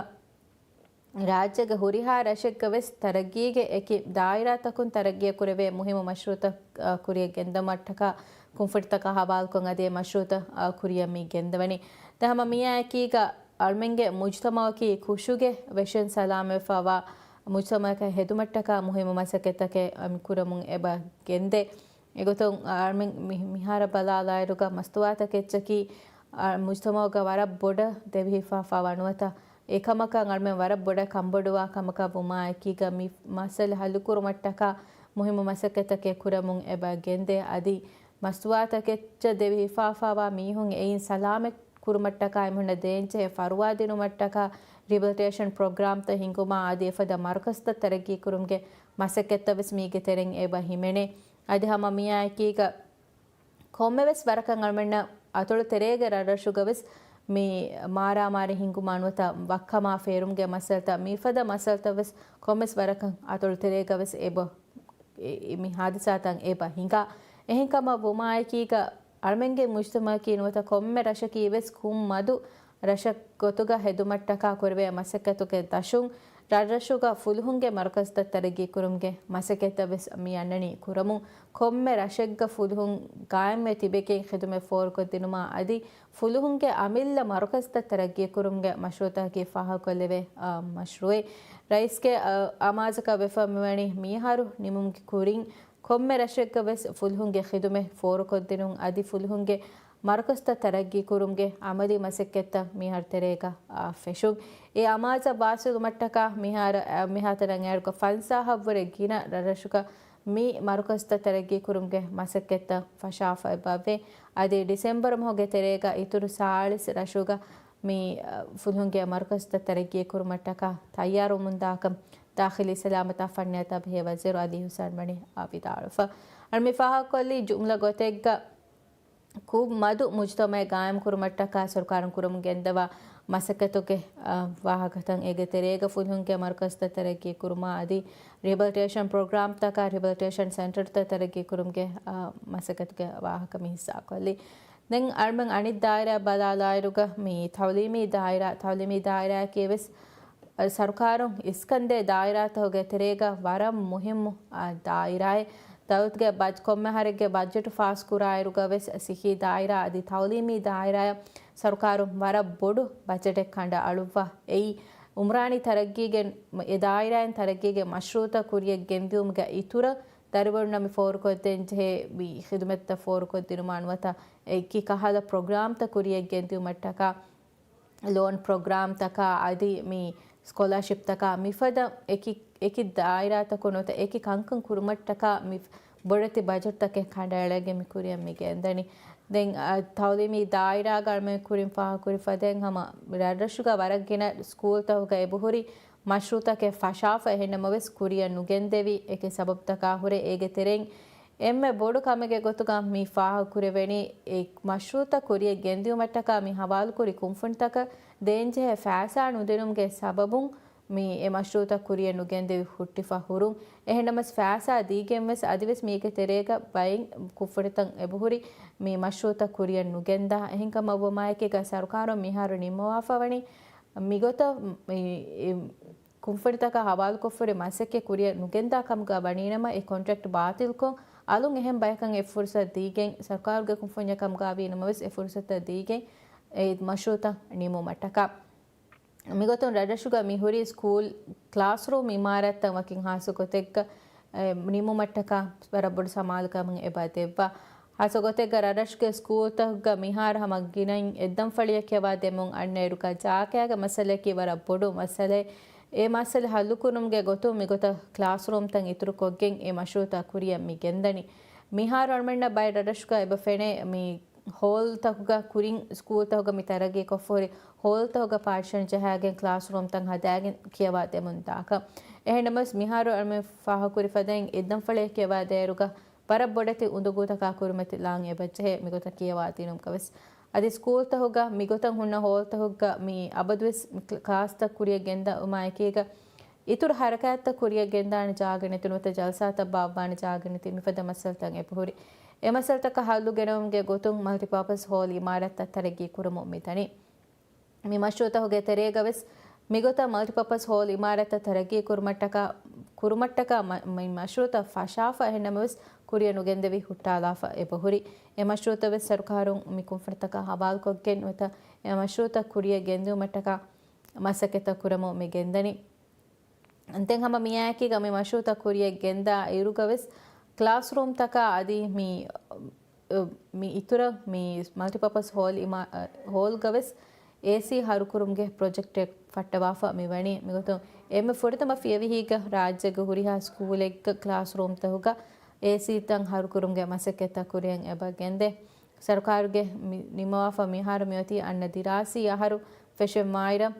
ރާއްޖޭގެ ހުރިހާ ރަށެއްގަ ވެސް ތަރައްގީގެ އެކި ދާއިރާތަކުން ތަރައްގީއަށް ކުރެވޭ މުހިއްމު މަޝްރޫޢުތައް، އަ، ކުރިއަށް ގެންދަމަށްޓަކާ ކުންފުނިތަކާ ހަވާލުކޮށް އަދި އެ މަޝްރޫޢުތައް، އަ، ކުރިއަށް މި ގެންދަވަނީ. ދެން ހަމަ މިއާއެކީގަ އަޅުމެންގެ މުޖުތަމަޢަކީ ކުށުގެ ވެށިން ސަލާމަތްވެފަވާ، މުޖްތަމަޢަކަށް ހެދުމަށްޓަކާ މުހިއްމު މަސައްކަތްތަކެއް މި ކުރަމުން އެބަ ގެންދޭ. އެގޮތުން އަޅަމެން މި-، މިހާރަށް ބަލާލާއިރުގަ މަސްތުވާތަކެއްޗަކީ، އަ، މުޖްތަމަޢުގަ ވަރަށް ބޮޑަށް ދެވިހިފާފާވާ ނުވަތަ އެކަމަކަށް އަޅަމެން ވަރަށް ބޮޑަށް ކަންބޮޑުވާ ކަމަކަށް ވުމާއެކީގަ މި މައްސަލަ ހައްލުކުރުމަށްޓަކާ މުހިއްމު މަސައްކަތްތަކެއް ކުރަމުން އެބަ ގެންދޭ. އަދި މަސްތުވާތަކެއްޗަށް ދެވިހިފާފާވާ މީހުން އެއިން ސަލާމަތް ކުރުމަށްޓަކާ އެމީހުންނަށް ދޭންޖެހޭ ފަރުވާ ދިނުމަށްޓަކާ ރިހެބިލިޓޭޝަން ޕްރޮގްރާމްތައް ހިންގުމާ އަދި އެފަދަ މަރުކަޒުތައް ތަރައްގީ ކުރުމުގެ މަސައްކަތްތައް ވެސް މީގެ ތެރެއިން އެބަ ހިމެނޭ. އަދި ހަމަ މިއާއެކީގަ ކޮންމެވެސް ވަރަކަށް އަޅަމެންނަށް އަތޮޅު ތެރޭގެ ރަށްރަށުގަވެސް މި މާރާމާރީ ހިންގުމާ ނުވަތަ ވައްކަމާ ފޭރުމުގެ މައްސަލަތައް މިފަދަ މައްސަލަތައް ވެސް ކޮންމެސް ވަރަކަށް އަތޮޅު ތެރޭގަވެސް އެބަ އެ، އެ، މި ހާދިސާތައް އެބަ ހިނގާ. އެހެންކަމަށް ވުމާއެކީގަ އަޅަމެންގެ މުޖްތަމަޢަކީ ނުވަތަ ކޮންމެ ރަށަކީ ވެސް ކުން މަދު ރަށެއް ގޮތުގަ ހެދުމަށްޓަކާ ކުރެވޭ މަސައްކަތުގެ ދަށުން ރަށްރަށުގަ ފުލުހުންގެ މަރުކަޒުތައް ތަރައްގީ ކުރުމުގެ މަސައްކަތްތައް ވެސް މި އަންނަނީ ކުރަމުން. ކޮންމެ ރަށެއްގަ ފުލުހުން ގާއިމްވެ ތިބެގެން ޚިދުމަތް ފޯރުކޮށްދިނުމާ އަދި ފުލުހުންގެ އަމިއްލަ މަރުކަޒުތައް ތަރައްގީ ކުރުމުގެ މަޝްރޫޢުތަކަކީ ފާހަގަކޮށްލެވޭ، އާ، މަޝްރޫޢެއް. ރައީސްގެ، އާ، އަމާޒަކަށް ވެފަ މިވަނީ މިހާރު ނިމުމުގެ ކުރިން ކޮންމެ ރަށެއްގަ ވެސް ފުލުހުންގެ ޚިދުމަތް ފޯރުކޮށްދިނުން އަދި ފުލުހުންގެ މަރުކަޒުތައް ތަރައްގީ ކުރުމުގެ އަމަލީ މަސައްކަތްތައް މިހާރު ތެރޭގަ، އާ، ފެށުން. އެ އަމާޒަށް ވާސިލުވުމަށްޓަކާ މިހާރު، އާ، މިހާތަނަށް އޭރުގަ ފަންސާހަށްވުރެ ގިނަ ރަށްރަށުގަ މި މަރުކަޒުތައް ތަރައްގީ ކުރުމުގެ މަސައްކަތްތައް ފަށާފަ އެބަވޭ. އަދި ޑިސެމްބަރު މަހުގެ ތެރޭގަ އިތުރު ސާޅީސް ރަށުގަ މި، އަ، ފުލުހުންގެ މަރުކަޒުތައް ތަރައްގީ ކުރުމަށްޓަކާ ތައްޔާރުވަމުންދާކަން ދާޚިލީ ސަލާމަތާ ފަންނިޔާ ތަރައްގީ ވަޒީރު އަލީ ހުސައިން ވަނީ، އަ، ވިދާޅުވެފަ. އަޅަމެން ފާހަގަކޮށްލީ ޖުމްލަ ގޮތެއްގަ ކު-، މަދު މުޖްތަމަޢެއް ގާއިމް ކުރުމަށްޓަކާ ސަރުކާރުން ކުރަމުން ގެންދަވާ މަސައްކަތުގެ، އަ، ވާހަކަތައް. އޭގެ ތެރޭގަ ފުލުހުންގެ މަރުކަޒުތައް ތަރައްގީ ކުރުމާ އަދި ރިހެބިލިޓޭޝަން ޕްރޮގްރާމްތަކާ ރިހެބިލިޓޭޝަން ސެންޓަރުތައް ތަރައްގީ ކުރުމުގެ، އަ، މަސައްކަތުގެ ވާހަކަ މި ހިއްސާކޮށްލީ. ދެން އަޅަމެން އަނެއް ދާއިރާ ބަލާލާއިރުގަ މި ތަޢުލީމީ ދާއިރާ، ތަޢުލީމީ ދާއިރާއަކީ ވެސް ސަރުކާރުން އިސްކަންދޭ ދާއިރާތަކުގެ ތެރޭގަ ވަރަށް މުހިއްމު، އާ، ދާއިރާއެއް. ދައުލަތުގެ ބަޖް-، ކޮންމެ އަހަރެއްގެ ބަޖެޓު ފާސްކުރާއިރުގަ ވެސް ސިއްހީ ދާއިރާ އަދި ތަޢުލީމީ ދާއިރާއަށް ސަރުކާރުން ވަރަށް ބޮޑު ބަޖެޓެއް ކަނޑައަޅުއްވާ. އެއީ އުމްރާނީ ތަރައްގީގެ، އެ ދާއިރާއިން ތަރައްގީގެ މަޝްރޫޢުތައް ކުރިޔަށް ގެންދިއުމުގެ އިތުރަށް ދަރިވަރުންނަށް މި ފޯރުކޮށްދޭންޖެހޭ މި ޚިދުމަތްތައް ފޯރުކޮށްދިނުމާ ނުވަތަ އެކި ކަހަލަ ޕްރޮގްރާމްތައް ކުރިޔަށް ގެންދިއުމަށްޓަކާ ލޯން ޕްރޮގްރާމްތަކާ އަދި މި ސްކޮލާޝިޕްތަކާ މިފަދަ އެކި، އެކި ދާއިރާތަކުން ނުވަތަ އެކި ކަންކަން ކުރުމަށްޓަކާ މި ބޮޑެތި ބަޖެޓްތަކެއް ކަނޑައެޅެގެން މި ކުރިޔަށް މި ގެންދަނީ. ދެން، އަ، ތަޢުލީމީ ދާއިރާގަ އަޅަމެން ކުރިން ފާހަގަކުރި ފަދައިން ހަމަ ރަށްރަށުގަ ވަރަށް ގިނަ ސްކޫލްތަކުގަ އެބަހުރި މަޝްރޫޢުތަކެއް ފަށާފަ އެހެންނަމަވެސް ކުރިޔަށް ނުގެންދެވި އެކި ސަބަބުތަކާ ހުރެ އޭގެ ތެރެއިން އެންމެ ބޮޑު ކަމެއްގެ ގޮތުގަ މި ފާހަގަކުރެވެނީ، އެ މަޝްރޫޢުތައް ކުރިޔަށް ގެންދިއުމަށްޓަކާ މި ހަވާލުކުރި ކުންފުނިތަކަށް ދޭންޖެހޭ ފައިސާ ނުދިނުމުގެ ސަބަބުން މި އެ މަޝްރޫޢުތައް ކުރިޔަށް ނުގެންދެވި ހުއްޓިފަ ހުރުން. އެހެންނަމަސް ފައިސާ ދީގެން ވެސް އަދިވެސް މީގެ ތެރޭގަ ބައެއް ކުންފުނިތައް އެބަހުރި މި މަޝްރޫޢުތައް ކުރިޔަށް ނުގެންދާ. އެހެންކަމަށް ވުމާއެކީގަ ސަރުކާރުން މިހާރު ނިންމަވާފަ ވަނީ މިގޮތަށް މި، އެ، ކުންފުނިތަކަށް ހަވާލުކޮށްފަހުރި މަސައްކަތް ކުރިޔަށް ނުގެންދާ ކަމުގަ ވަނީނަމަ، އެ ކޮންޓްރެކްޓް ބާތިލްކޮށް، އަލުން އެހެން ބަޔަކަށް އެ ފުރުސަތު ދީގެން، ސަރުކާރުގެ ކުންފުންޏަށް ކަމުގަ ވީނަމަވެސް އެ ފުރުސަތު ދީގެން، އެ މަޝްރޫޢުތައް ނިމުމަށްޓަކާ. މިގޮތުން ރަށްރަށުގަ މިހުރީ ސްކޫލް ކްލާސްރޫމް އިމާރާތްތައް ވަކިން ހާއްސަ ގޮތެއްގަ، އެ، ނިމުމަށްޓަކާ ވަރަށް ބޮޑު ސަމާލުކަމެއް އެބަ ދެއްވާ. ހާއްސަ ގޮތެއްގަ ރަށްރަށުގެ ސްކޫލްތަކުގަ މިހާރު ހަމަ ގިނައިން އެއްދަންފަޅިއެއް ކިޔަވާ ދެމުން އަންނައިރުގަ ޖާގައިގެ މައްސަލައަކީ ވަރަށް ބޮޑު މައްސަލައެއް. އެ މައްސަލަ ހައްލުކުރުމުގެ ގޮތުން މިގޮތަށް ކްލާސްރޫމްތައް އިތުރުކޮށްގެން އެ މަޝްރޫޢުތައް ކުރިޔަށް މި ގެންދަނީ. މިހާރު އަޅަމެންނަށް ބައެއް ރަށްރަށުގަ އެބަ ފެނޭ މި ހޯލްތަކުގަ ކުރިން ސްކޫލްތަކުގަ މި ތަރައްގީކޮށްފަހުރި ހޯލްތަކުގަ ޕާޓިޝަން ޖަހާގެން ކްލާސްރޫމްތައް ހަދާގެން ކިޔަވާ ދެމުން ދާކަށް. އެހެންނަމަވެސް މިހާރު އަޅަމެން ފާހަގަކުރި ފަދައިން އެއްދަންފަޅިއެއް ކިޔަވާ ދޭއިރުގަ ވަރަށް ބޮޑެތި އުނދަގޫތަކާ ކުރިމަތިލާން އެބަޖެހޭ މިގޮތަށް ކިޔަވާދިނުމަކަށް ވެސް. އަދި ސްކޫލްތަކުގަ މިގޮތަށް ހުންނަ ހޯލްތަކުގަ މި އަބަދުވެސް ކްލާސްތައް ކުރިޔަށް ގެންދަވުމާ އެކީގަ އިތުރު ހަރަކާތްތައް ކުރިޔަށް ގެންދާނެ ޖާގަ ނެތި ނުވަތަ ޖަލްސާތައް ބާއްވާނެ ޖާގަ ނެތި މިފަދަ މައްސަލަތައް އެބަހުރި. އެ މައްސަލަތަކަށް ހައްލު ގެނައުމުގެ ގޮތުން މަލްޓިޕާޕަސް ހޯލް އިމާރާތްތައް ތަރައްގީ ކުރަމުން މިދަނީ. މި މަޝްރޫޢުތަކުގެ ތެރޭގަ ވެސް މިގޮތަށް މަލްޓިޕާޕަސް ހޯލް އިމާރާތްތައް ތަރައްގީ ކުރުމަށްޓަކާ، ކުރުމަށްޓަކާ މަ-، މި މަޝްރޫޢުތައް ފަށާފަ އެހެންނަމަވެސް ކުރިޔަށް ނުގެންދެވި ހުއްޓާލާފަ އެބަހުރި. އެ މަޝްރޫޢުތައް ވެސް ސަރުކާރުން މި ކުންފުނިތަކާ ހަވާލުކޮށްގެން ނުވަތަ އެ މަޝްރޫޢުތައް ކުރިޔަށް ގެންދިއުމަށްޓަކާ މަސައްކަތްތައް ކުރަމުން މި ގެންދަނީ. ދެން ހަމަ މިއާއެކީގަ މި މަޝްރޫޢުތައް ކުރިޔަށް ގެންދާ އިރުގަވެސް ކްލާސްރޫމްތަކާ އަދި މި، މި އިތުރަށް މި މަލްޓިޕާޕަސް ހޯލް އިމާ-، ހޯލްގަވެސް އޭސީ ހަރުކުރުމުގެ ޕްރޮޖެކްޓެއް ފައްޓަވާފަ މިވަނީ. މިގޮތުން އެންމެ ފުރަތަމަ ފިޔަވަހީގަ ރާއްޖޭގެ ހުރިހާ ސްކޫލެއްގަ ކްލާސްރޫމްތަކުގަ އޭސީތައް ހަރުކުރުމުގެ މަސައްކަތްތައް ކުރިޔަށް އެބަ ގެންދޭ. ސަރުކާރުގެ މި-، ނިންމަވާފަ މިހާރު މިއޮތީ އަންނަ ދިރާސީ އަހަރު ފެށެންވާއިރަށް،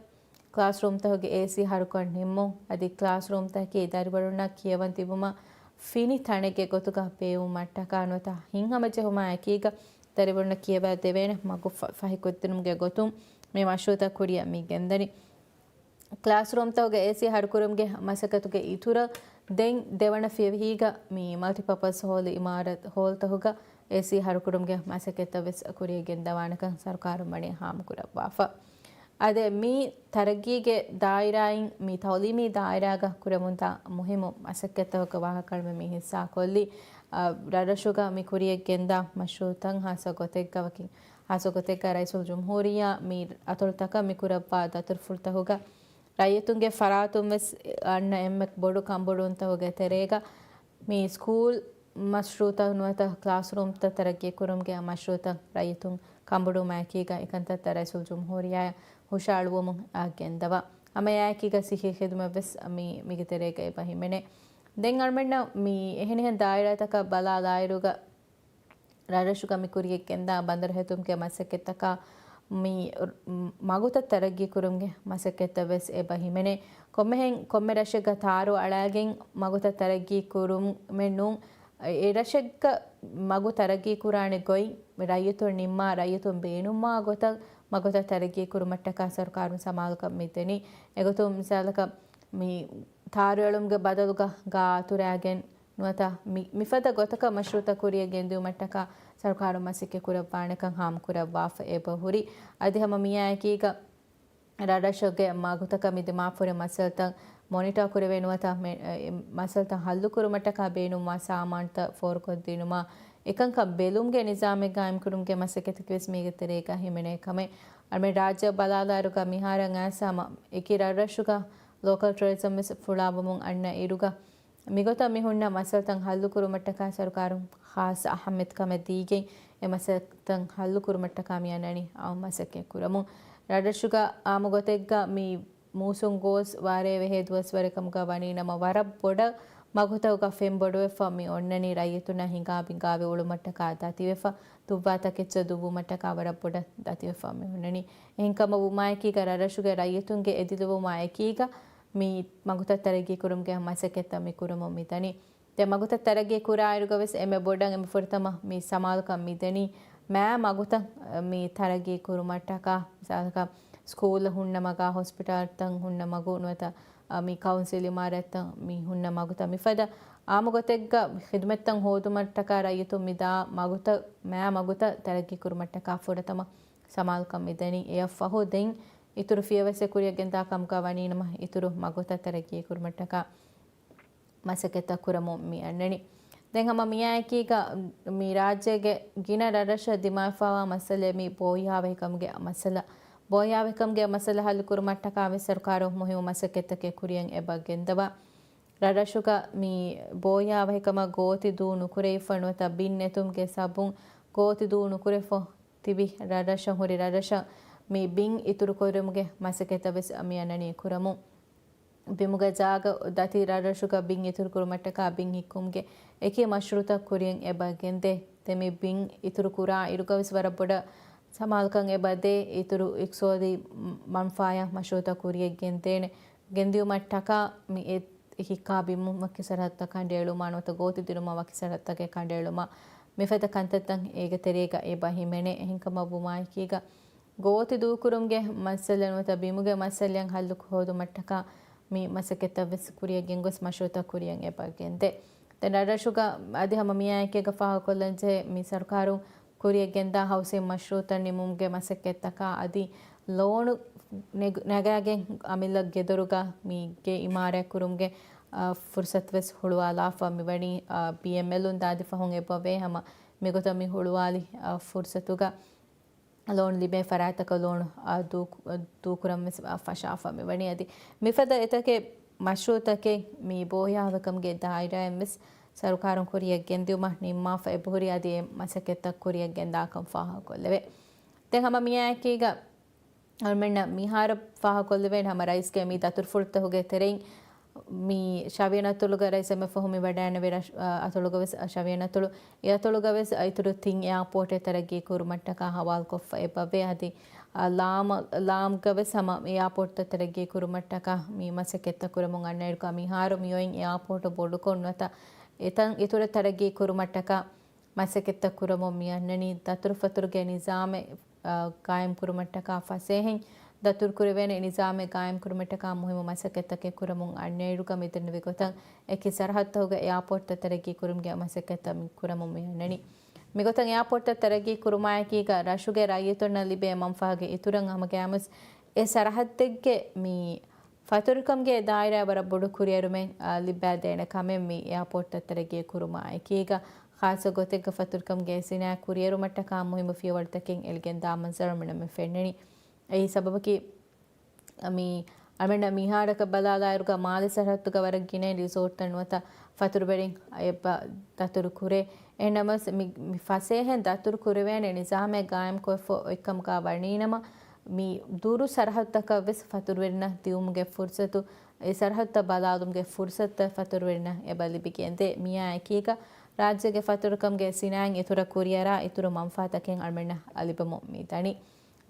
ކްލާސްރޫމްތަކުގެ އޭސީ ހަރުކޮށް ނިންމުން އަދި ކްލާސްރޫމްތަކަކީ ދަރިވަރުންނަށް ކިޔަވަން ތިބުމަށް ފިނި ތަނެއްގެ ގޮތުގަ ބޭއްވުމަށްޓަކާ ނުވަތަ ހިތްހަމަޖެހުމާ އެކީގަ ދަރިވަރުންނަށް ކިޔަވައިދެވޭނެ މަގު ފަ-، ފަހިކޮށްދިނުމުގެ ގޮތުން މި މަޝްރޫޢުތައް ކުރިޔަށް މި ގެންދަނީ. ކްލާސްރޫމްތަކުގެ އޭސީ ހަރުކުރުމުގެ މަސައްކަތުގެ އިތުރަށް ދެން ދެވަނަ ފިޔަވަހީގަ މި މަލްޓިޕާޕަސް ހޯލް އިމާރަތް ހޯލްތަކުގަ އޭސީ ހަރުކުރުމުގެ މަސައްކަތްތައް ވެސް ކުރިޔަށް ގެންދަވާނެކަން ސަރުކާރުން ވަނީ ހާމަކުރައްވާފަ. އަދި މި ތަރައްގީގެ ދާއިރާއިން މި ތައުލީމީ ދާއިރާގަ ކުރެވުންދާ މުހިއްމު މަސައްކަތްތަކުގެ ވާހަކަ މި ހިއްސާކޮށްލީ، އަ، ރަށްރަށުގަ މި ކުރިޔަށް ގެންދާ މަޝްރޫޢުތައް ހާއްސަ ގޮތެއްގަ ވަކި، ހާއްސަ ގޮތެއްގަ ރައީސުލްޖުމްހޫރިއްޔާ މި އަތޮޅުތަކަށް މި ކުރައްވާ ދަތުރުފުޅުތަކުގަ ރައްޔިތުންގެ ފަރާތުން ވެސް އަންނަ އެންމެ ބޮޑު ކަންބޮޑުވުންތަކުގެ ތެރޭގަ މި ސްކޫލް މަޝްރޫޢުތައް ނުވަތަ ކްލާސްރޫމްތައް ތަރައްގީ ކުރުމުގެ މަޝްރޫޢުތައް ރައްޔިތުން ކަންބޮޑުވުމާއެކީގަ އެކަންތައްތައް ރައީސުލްޖުމްހޫރިއްޔާއަށް ހުށައަޅުވަމުން އަ، ގެންދަވާ. ހަމައެއާއެކީގަ ސިއްހީ ޚިދުމަތް ވެސް މި، މީގެ ތެރޭގަ އެބަ ހިމެނޭ. ދެން އަޅުމެންނަށް މި އެހެނިހެން ދާއިރާތަކަށް ބަލާލާއިރުގަ ރަށްރަށުގަ މި ކުރިޔަށް ގެންދާ ބަނދަރު ހެދުމުގެ މަސައްކަތްތަކާ މި މަގުތައް ތަރައްގީ ކުރުމުގެ މަސައްކަތްތައް ވެސް އެބަ ހިމެނޭ. ކޮންމެހެން ކޮންމެ ރަށެއްގަ ތާރު އަޅާގެން މަގުތައް ތަރައްގީ ކުރުމެއް ނޫން. އެ ރަށެއްގަ މަގު ތަރައްގީ ކުރާނެ ގޮތް ރައްޔިތުން ނިންމާ، ރައްޔިތުން ބޭނުންވާ ގޮތަށް މަގުތައް ތަރައްގީ ކުރުމަށްޓަކާ ސަރުކާރުން ސަމާލުކަން މި ދެނީ. އެގޮތުން މިސާލަކަށް މި ތާރުއެޅުމުގެ ބަދަލުގަ ގާ އަތުރާގެން ނުވަތަ މި، މިފަދަ ގޮތަކަށް މަޝްރޫޢުތައް ކުރިޔަށް ގެންދިއުމަށްޓަކާ ސަރުކާރުން މަސައްކަތް ކުރައްވާނެކަން ހާމަކުރައްވާފަ އެބަ ހުރި. އަދި ހަމަ މިއާއެކީގަ ރަށްރަށުގެ މަގުތަކަށް މި ދިމާފުރި މައްސަލަތައް މޮނިޓާ ކުރެވޭ ނުވަތަ މެ-، އެ، މައްސަލަތައް ހައްލުކުރުމަށްޓަކާ ބޭނުންވާ ސާމާނުތައް ފޯރުކޮށްދިނުމާ، އެކަންކަން ބެލުމުގެ ނިޒާމެއް ގާއިމްކުރުމުގެ މަސައްކަތަކީ ވެސް މީގެ ތެރޭގަ ހިމެނޭ ކަމެއް. އަޅުމެން ރާއްޖެ ބަލާލާއިރުގަ މިހާރަށް އައިސް ހަމަ އެކި ރަށްރަށުގަ ލޯކަލް ޓުރިޒަމް ވެސް ފުޅާވަމުން އަންނަ އިރުގަ، މިގޮތަށް މި ހުންނަ މައްސަލަތައް ހައްލުކުރުމަށްޓަކާ ސަރުކާރުން ޚާއްޞަ އަހައްމިޔަތުކަމެއް ދީގެން، އެ މައްސަލަތައް ހައްލުކުރުމަށްޓަކާ މި އަންނަނީ އައު މަސައްކަތް ކުރަމުން. ރަށްރަށުގަ އާއްމު ގޮތެއްގަ މި މޫސުން ގޯސް ވާރޭ ވެހޭ ދުވަސްވަރެއް ކަމުގަ ވަނީ ނަމަ، ވަރަށް ބޮޑަށް މަގުތަކުގަ ފެންބޮޑުވެފަ މި އޮންނަނީ ރައްޔިތުންނަށް ހިނގާ ބިނގާވެ އުޅުމަށްޓަކާ ދަތިވެފަ، ދުއްވާ ތަކެއްޗަށް ދުއްވުމަށްޓަކާ ވަރަށް ބޮޑަށް ދަތިވެފަ މި އޮންނަނީ. އެހެންކަމަށް ވުމާއެކީގަ ރަށްރަށުގެ ރައްޔިތުންގެ އެދިލުވުމާ އެކީގަ މި މަގުތައް ތަރައްގީ ކުރުމުގެ މަސައްކަތްތައް މި ކުރަމުން މިދަނީ. ދެ މަގުތައް ތަރައްގީ ކުރާއިރުގަ ވެސް އެންމެ ބޮޑަށް އެންމެ ފުރަތަމަ މި ސަމާލުކަން މިދެނީ މާ މަގުތައް މި ތަރައްގީ ކުރުމަށްޓަކާ، މިސާލަކަށް ސްކޫލް ހުންނަ މަގާ، ހޮސްޕިޓާލްތައް ހުންނަ މަގު ނުވަތަ، އަ، މި ކައުންސިލް އިމާރާތްތައް މި ހުންނަ މަގުތައް މިފަދަ އާއްމު ގޮތެއްގަ ޚިދުމަތްތައް ހޯދުމަށްޓަކާ ރައްޔިތުން މިދާ މަގުތައް، މާ މަގުތައް ތަރައްގީ ކުރުމަށްޓަކާ ފުރަތަމަ ސަމާލުކަން މިދެނީ. އެއަށްފަހު ދެން އިތުރު ފިޔަވައްސެއް ކުރިޔަށް ގެންދާ ކަމުގަ ވަނީ ނަމަ، އިތުރު މަގުތައް ތަރައްގީ ކުރުމަށްޓަކާ މަސައްކަތްތައް ކުރަމުން މި އަންނަނީ. ދެން ހަމަ މިއާއެކީގަ މި ރާއްޖޭގެ ގިނަ ރަށްރަށަށް ދިމާވެފަވާ މައްސަލައެއް މި ބޯހިޔާވަހިކަމުގެ މައްސަލަ. ބޯހިޔާވަހިކަމުގެ މައްސަލަ ހައްލުކުރުމަށްޓަކާ ވެސް ސަރުކާރުން މުހިއްމު މަސައްކަތްތަކެއް ކުރިޔަށް އެބަ ގެންދަވާ. ރަށްރަށުގަ މި ބޯހިޔާވަހިކަމަށް ގޯތި ދޫ ނުކުރެވިފަ ނުވަތަ ބިން ނެތުމުގެ ސަބަބުން ގޯތި ދޫ ނުކުރެފަ ތިބި ރަށްރަށަށް ހުރި ރަށްރަށަށް މި ބިން އިތުރުކުރުމުގެ މަސައްކަތްތައް ވެސް މި އަންނަނީ ކުރަމުން. ބިމުގެ ޖާގަ ދަތި ރަށްރަށުގަ ބިން އިތުރުކުރުމަށްޓަކާ ބިން ހިއްކުމުގެ އެކި މަޝްރޫޢުތައް ކުރިޔަށް އެބަ ގެންދޭ. ދެން މި ބިން އިތުރު ކުރާ އިރުގަވެސް ވަރަށް ބޮޑަށް ސަމާލުކަން އެބަ ދޭ. އިތުރު އިޤްތިޞާދީ މަންފާޔާ މަޝްރޫޢުތައް ކުރިޔަށް ގެންދޭނެ. ގެންދިއުމަށްޓަކާ މި އެ ހިއްކާ ބިމުން ވަކި ސަރަހައްދަށް ކަނޑައެޅުމާ ނުވަތަ ގޯތި ދިނުމަށް ވަކި ސަރަހައްދަކަށް ކަނޑައެޅުމާ މިފަދަ ކަންތައްތައް އޭގެ ތެރޭގަ އެބަ ހިމެނޭ. އެހެންކަމަށް ވުމާއެކީގަ ގޯތި ދޫކުރުމުގެ މައްސަލަ ނުވަތަ ބިމުގެ މައްސަލައަށް ހައްލު ހޯދުމަށްޓަކާ މި މަސައްކަތްތައް ވެސް ކުރިޔަށް ގެންގޮސް މަޝްރޫޢުތައް ކުރިޔަށް އެބަ ގެންދޭ. ދެން ރަށްރަށުގަ އަދި ހަމަ މިއާއެކީގަ ފާހަގަކޮށްލަންޖެހޭ މި ސަރުކާރުން ކުރިޔަށް ގެންދާ ހައުސިން މަޝްރޫޢުތައް ނިމުމުގެ މަސައްކަތްތަކާ އަދި ލޯނު ނެގ-، ނަގާގެން އަމިއްލަ ގެދޮރުގަ މި ގެ އިމާރާތް ކުރުމުގެ، އާ، ފުރުސަތު ވެސް ހުޅުވާލާފަ މިވަނީ، އާ، ބީއެމްއެލުން ދާދި ފަހުން އެބަވޭ ހަމަ މިގޮތަށް މި ހުޅުވާލި، އާ، ފުރުސަތުގަ ލޯނު ލިބޭ ފަރާތްތަކަށް ލޯނު، އާ، ދޫ-، ދޫކުރަން ވެސް، އާ، ފަށާފަ މިވަނީ. އަދި މިފަދަ އެތަކެއް މަޝްރޫޢުތަކެއް މި ބޯހިޔާވަރުކަމުގެ ދާއިރާއިން ވެސް ސަރުކާރުން ކުރިއަށް ގެންދިއުމަށް ނިންމާފަ އެބަހުރި އަދި އެ މަސައްކަތްތައް ކުރިއަށް ގެންދާކަން ފާހަގަކޮށްލެވޭ. ދެން ހަމަ މިއާއެކީގަ އަޅުމެންނަށް މިހާރު ފާހަގަކޮށްލެވޭނެ ހަމަ ރައީސްގެ މި ދަތުރުފުޅުތަކުގެ ތެރެއިން މި ޝަވިޔަން އަތޮޅުގަ ރައީސް އެމްއެފް އަހުމި ވަޑައިނެވި ރަށް-، އަ، އަތޮޅުގަ ވެސް ޝަވިޔަން އަތޮޅު، އެ އަތޮޅުގަ ވެސް އިތުރު ތިން އެއާޕޯޓެއް ތަރައްގީ ކުރުމަށްޓަކާ ހަވާލުކޮށްފަ އެބަވޭ. އަދި، އަ، ލާމް، ލާމްގަ ވެސް ހަމަ އެއާޕޯޓްތައް ތަރައްގީ ކުރުމަށްޓަކާ މި މަސައްކަތްތައް ކުރަމުން އަންނައިރުގަ މިހާރު މިއޮތް އެއާޕޯޓު ބޮޑުކޮށް ނުވަތަ އެތަން އިތުރަށް ތަރައްގީ ކުރުމަށްޓަކާ މަސައްކަތްތައް ކުރަމުން މި އަންނަނީ ދަތުރުފަތުރުގެ ނިޒާމެއް، އަ، ގާއިމް ކުރުމަށްޓަކާ ފަސޭހައިން ދަތުރު ކުރެވޭނެ ނިޒާމެއް ގާއިމް ކުރުމަށްޓަކާ މުހިއްމު މަސައްކަތްތަކެއް ކުރަމުން އަންނައިރުގަ މިދެންނެވި ގޮތަށް އެކި ސަރަހައްދުތަކުގަ އެއާޕޯޓްތައް ތަރައްގީ ކުރުމުގެ މަސައްކަތްތައް މި ކުރަމުން މި އަންނަނީ. މިގޮތަށް އެއާޕޯޓްތައް ތަރައްގީ ކުރުމާއެކީގަ ރަށުގެ ރައްޔިތުންނަށް ލިބޭ މަންފާގެ އިތުރަށް ހަމަގައިމުވެސް އެ ސަރަހައްދެއްގެ މި ފަތުރުކަމުގެ ދާއިރާ ވަރަށް ބޮޑު ކުރިއެރުމެއް، އާ، ލިބާދޭނެ ކަމެއް މި އެއާޕޯޓްތައް ތަރައްގީ ކުރުމާއެކީގަ، ޚާއްޞަ ގޮތެއްގަ ފަތުރުކަމުގެ ސިނާއަތް ކުރިއެރުމަށްޓަކާ މުހިއްމު ފިޔަވަޅުތަކެއް އެޅިގެންދާ މަންޒަރު މި ފެންނަނީ. އެއީ ސަބަބަކީ، މި އަޅުމެންނަށް މިހާރަކަށް ބަލާލާއިރުގަ މާލެ ސަރަހައްދުގަ ވަރަށް ގިނައިން ރިސޯޓްތައް ނުވަތަ ފަތުރުވެރިން އެބަ ދަތުރު ކުރޭ. އެހެންނަމަވެސް މި، މި ފަސޭހައިން ދަތުރު ކުރެވޭނެ ނިޒާމެއް ގާއިމްކޮށްފަ އޮތްކަމުގަ ވަނީނަމަ، މި ދުރު ސަރަހައްދުތަކަށް ވެސް ފަތުރުވެރިންނަށް ދިއުމުގެ ފުރުސަތު، އެ ސަރަހައްދުތައް ބަލާލުމުގެ ފުރުސަތުތައް ފަތުރުވެރިންނަށް އެބަ ލިބިގެންދޭ. މިއާއެކީގަ ރާއްޖޭގެ ފަތުރުކަމުގެ ސިނާއަތް އިތުރަށް ކުރިއަރާ އިތުރު މަންފާތަކެއް އަޅުމެންނަށް އަލިބަމުން މި ދަނީ.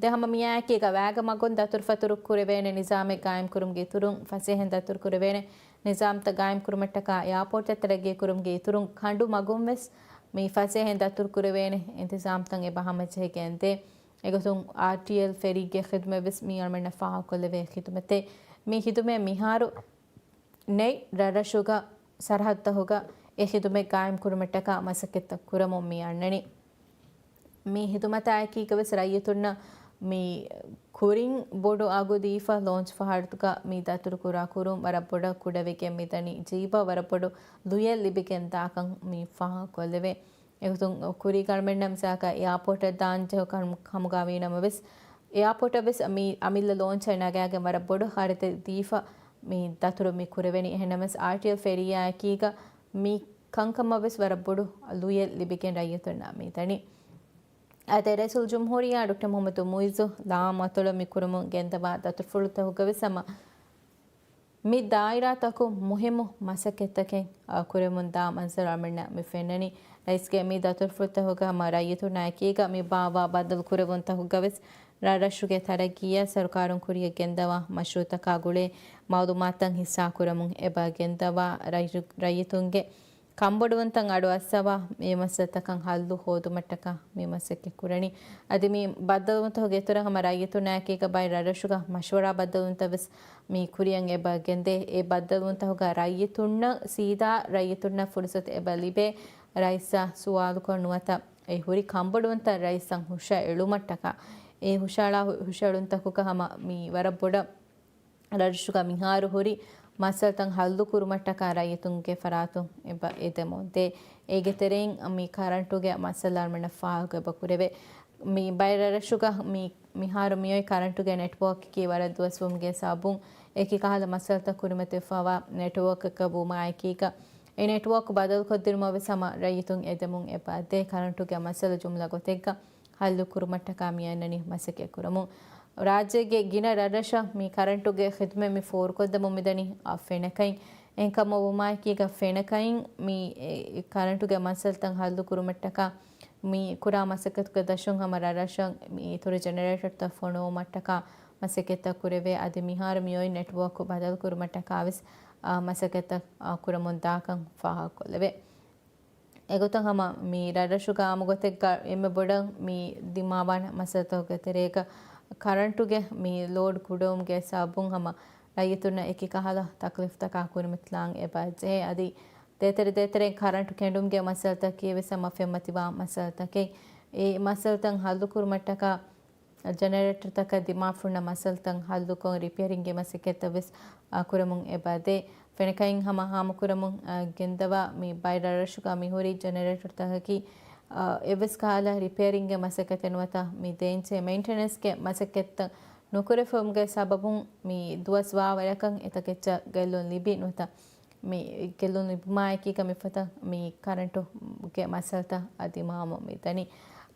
ދެން ހަމަ މިއާއެކީގަ ވައިގަ މަގުން ދަތުރުފަތުރު ކުރެވޭނެ ނިޒާމެއް ގާއިމްކުރުމުގެ އިތުރުން، ފަސޭހައިން ދަތުރު ކުރެވޭނެ ނިޒާމްތައް ގާއިމްކުރުމަށްޓަކާ އެއާޕޯޓްތައް ތަރައްގީ ކުރުމުގެ އިތުރުން، ކަނޑު މަގުން ވެސް މި ފަސޭހައިން ދަތުރު ކުރެވޭނެ އިންތިޒާމްތައް އެބަ ހަމަޖެހިގެންދޭ. އެގޮތުން އާރްޓީއެލް ފެރީގެ ޚިދުމަތް ވެސް މީ އަޅުމެންނަށް ފާހަގަކޮށްލެވޭ ޚިދުމަތެއް. މި ޚިދުމަތް މިހާރު ނެތް ރަށްރަށުގަ ސަރަހައްދުތަކުގަ އެ ޚިދުމަތް ގާއިމްކުރުމަށްޓަކާ މަސައްކަތްތައް ކުރަމުން މި އަންނަނީ. މި ޚިދުމަތާއެކީގަވެސް ރައްޔިތުންނަށް މި ކުރިން ބޮޑު އަގު ދީފަ ލޯންޗް ފަހަރުގަ މި ދަތުރުކުރާ ކުރުން ވަރަށް ބޮޑަށް ކުޑަވެގެން މިދަނީ. ޖީބަށް ވަރަށް ބޮޑު ލުޔެއް ލިބިގެން ދާކަން މި ފާހަގަކޮށްލެވޭ. އެގޮތުން ކުރީގަ އަޅުމެންނަށް މިސާލަކަށް އެއާޕޯޓަށް ދާން ޖެހޭ ކަމު-، ކަމުގަ ވީނަމަވެސް، އެއާޕޯޓަށް ވެސް މި އަމިއްލަ ލޯންޗެއް ނަގާގެން ވަރަށް ބޮޑު ޚަރަދެއް ދީފަ މި ދަތުރު މި ކުރެވެނީ. އެހެންނަމަވެސް، އާރްޓީއެލް ފެރީއާއެކީގަ މި ކަންކަމަށް ވެސް ވަރަށް ބޮޑު ލުޔެއް ލިބިގެން ރައްޔިތުންނަށް މި ދަނީ. އާދެ، ރައީސުލްޖުމްހޫރިއްޔާ ޑޮކްޓަރ މުޙައްމަދު މުޢިއްޒު ލާމް އަތޮޅަށް މި ކުރަމުން ގެންދަވާ ދަތުރުފުޅުތަކުގަވެސް ހަމަ މި ދާއިރާތަކުން މުހިއްމު މަސައްކަތްތަކެއް، އާ، ކުރެމުން ދާ މަންޒަރު އަޅުމެންނަށް މި ފެންނަނީ. ރައީސްގެ މި ދަތުރުފުޅުތަކުގަ ހަމަ ރައްޔިތުންނާއެކީގަ މި ބާއްވާ ބައްދަލު ކުރެވުންތަކުގަވެސް ރަށްރަށުގެ ތަރައްގީއަށް ސަރުކާރުން ކުރިއަށް ގެންދަވާ މަޝްރޫޢުތަކާ ގުޅޭ މަޢުލޫމާތުތައް ހިއްސާ ކުރަމުން އެބަ ގެންދަވާ ރައްޔި-، ރައްޔިތުންގެ ކަންބޮޑުވުންތައް އަޑުއައްސަވާ، މި މައްސަލަތަކަށް ހައްލު ހޯދުމަށްޓަކާ މި މަސައްކަތް ކުރަނީ. އަދި މި ބައްދަލުވުންތަކުގެ އިތުރަށް ހަމަ ރައްޔިތުންނާއެކީގަ ބައެއް ރަށްރަށުގަ މަޝްވަރާ ބައްދަލުވުންތައް ވެސް މި ކުރިއަށް އެބަ ގެންދޭ. އެ ބައްދަލުވުންތަކުގަ ރައްޔިތުންނަށް ސީދާ ރައްޔިތުންނަށް ފުރުސަތު އެބަ ލިބޭ، ރައީސްއާ ސުވާލުކޮށް ނުވަތަ އެ ހުރި ކަންބޮޑުވުންތައް ރައީސްއަށް ހުށައެޅުމަށްޓަކާ. އެ ހުށައަޅާ ހު-، ހުށައެޅުންތަކުގަ ހަމަ މި ވަރަށް ބޮޑަށް ރަށްރަށުގަ މިހާރު ހުރި މައްސަލަތައް ހައްލު ކުރުމަށްޓަކާ ރައްޔިތުންގެ ފަރާތުން އެބަ އެދެމުން ދޭ. އޭގެ ތެރެއިން މި ކަރަންޓުގެ މައްސަލަ އަޅުމެންނަށް ފާހަގަ އެބަ ކުރެވޭ. މި ބައެއް ރަށްރަށުގަ މި، މިހާރު މިއޮތް ކަރަންޓުގެ ނެޓްވޯކަކީ ވަރަށް ދުވަސްވުމުގެ ސަބަބުން އެކި ކަހަލަ މައްސަލަތައް ކުރިމަތިވެފަވާ ނެޓްވޯކަކަށް ވުމާއެކީގަ، އެ ނެޓްވޯކް ބަދަލުކޮށްދިނުމަށް ވެސް ހަމަ ރައްޔިތުން އެދެމުން އެބަ ދޭ. ކަރަންޓުގެ މައްސަލަ ޖުމްލަ ގޮތެއްގަ ހައްލު ކުރުމަށްޓަކާ މި އަންނަނީ މަސައްކަތް ކުރަމުން. ރާއްޖޭގެ ގިނަ ރަށްރަށަށް މި ކަރަންޓުގެ ޚިދުމަތް މި ފޯރުކޮށްދެމުން މިދަނީ، އާ، ފެނަކައިން. އެހެންކަމުން ވުމާއެކީގަ ފެނަކައިން މި، އެ، ކަރަންޓުގެ މައްސަލަތައް ހައްލު ކުރުމަށްޓަކާ މި ކުރާ މަސައްކަތުގެ ދަށުން ހަމަ ރަށްރަށަށް މި އިތުރު ޖެނެރޭޓަރުތައް ފޮނުވުމަށްޓަކާ މަސައްކަތްތައް ކުރެވޭ. އަދި މިހާރު މި އޮތް ނެޓްވޯކް ބަދަލު ކުރުމަށްޓަކާ ވެސް، އާ، މަސައްކަތްތައް، އާ، ކުރަމުން ދާކަން ފާހަގަކޮށްލެވޭ. އެގޮތަށް ހަމަ މި ރަށްރަށުގަ އާއްމުގޮތެއްގަ އެންމެ ބޮޑަށް މި ދިމާވާނެ މައްސަލަތަކުގެ ތެރޭގަ ކަރަންޓުގެ މި ލޯޑް ކުޑަވުމުގެ ސަބަބުން ހަމަ ރައްޔިތުންނަށް އެކި ކަހަލަ ތަކްލީފްތަކާ ކުރިމަތިލާން އެބަ ޖެހޭ. އަދި ދޭތެރެ ދޭތެރެ ކަރަންޓު ކެނޑުމުގެ މައްސަލަތަކީ ވެސް ހަމަ ފެންމަތިވާ މައްސަލަތަކެއް. އެ މައްސަލަތައް ހައްލު ކުރުމަށްޓަކާ ޖެނެރޭޓަރުތަކަށް ދިމާފުންނަ މައްސަލަތައް ހައްލުކޮށް، ރިޕެއަރިންގެ މަސައްކަތްތައް ވެސް، އާ، ކުރަމުން އެބަ ދޭ. ފެނަކައިން ހަމަ ހާމަކުރަމުން، އާ، ގެންދަވާ މި ބައެއް ރަށްރަށުގަ މިހުރި ޖެނެރޭޓަރުތަކަކީ، އާ، އެއްވެސް ކަހަލަ ރިޕެއަރިންގެ މަސައްކަތެއް ނުވަތަ މި ދޭންޖެހޭ މެއިންޓެނަންސްގެ މަސައްކަތްތައް ނުކުރެފުމުގެ ސަބަބުން މި ދުވަސް ވާވަރަކަށް އެތަކެއްޗަށް ގެއްލުން ލިބި ނުވަތަ މި ގެއްލުން ލިބުމާއެކީގަ މިފަދަ މި ކަރަންޓުގެ މައްސަލަތައް އަދި މާމު މި ދަނީ.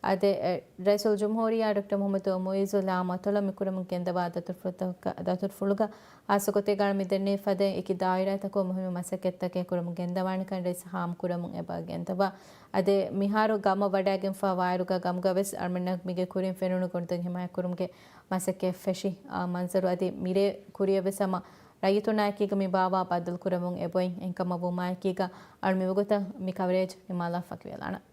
އަދެ، އެ، ރައީސުލްޖުމްހޫރިއްޔާ ޑޮކްޓަރ މުޙައްމަދު މުޢިއްޒު ލާމަތޮޅަށް މި ކުރަމުން ގެންދަވާ ދަތުރުފުޅުތަކަށް، ދަތުރުފުޅުގަ ހާއްސަ ގޮތެއްގަ މި ދެންނެވި ފަދައިން އެކި ދާއިރާތަކުން މުހިއްމު މަސައްކަތްތަކެއް ކުރަމުން ގެންދަވާނެކަން ރައީސް ހާމަކުރަމުން އެބަ ގެންދަވާ. އަދެ، މިހާރު ގަމަށް ވަޑައިގެންފާ ވާއިރުގަ ގަމުގަވެސް އަޅުމެންނަށް މީގެ ކުރިން ފެނުނު ގޮނޑުތައް ހިމާޔަތްކުރުމުގެ މަސައްކަތް ފެށި، އާ، މަންޒަރު އަދި މިރޭ ކުރިޔަށްވެސް ހަމަ ރައްޔިތުންނާއެކީގަ މި ބާވާ ބައްދަލުކުރަމުން އެބައޮތް. އެހެންކަމަށް ވުމާއެކީގަ އަޅު މިވަގުތަށް މި ކަވަރޭޖް ނިމާލާ ފަކިވެލާނަން.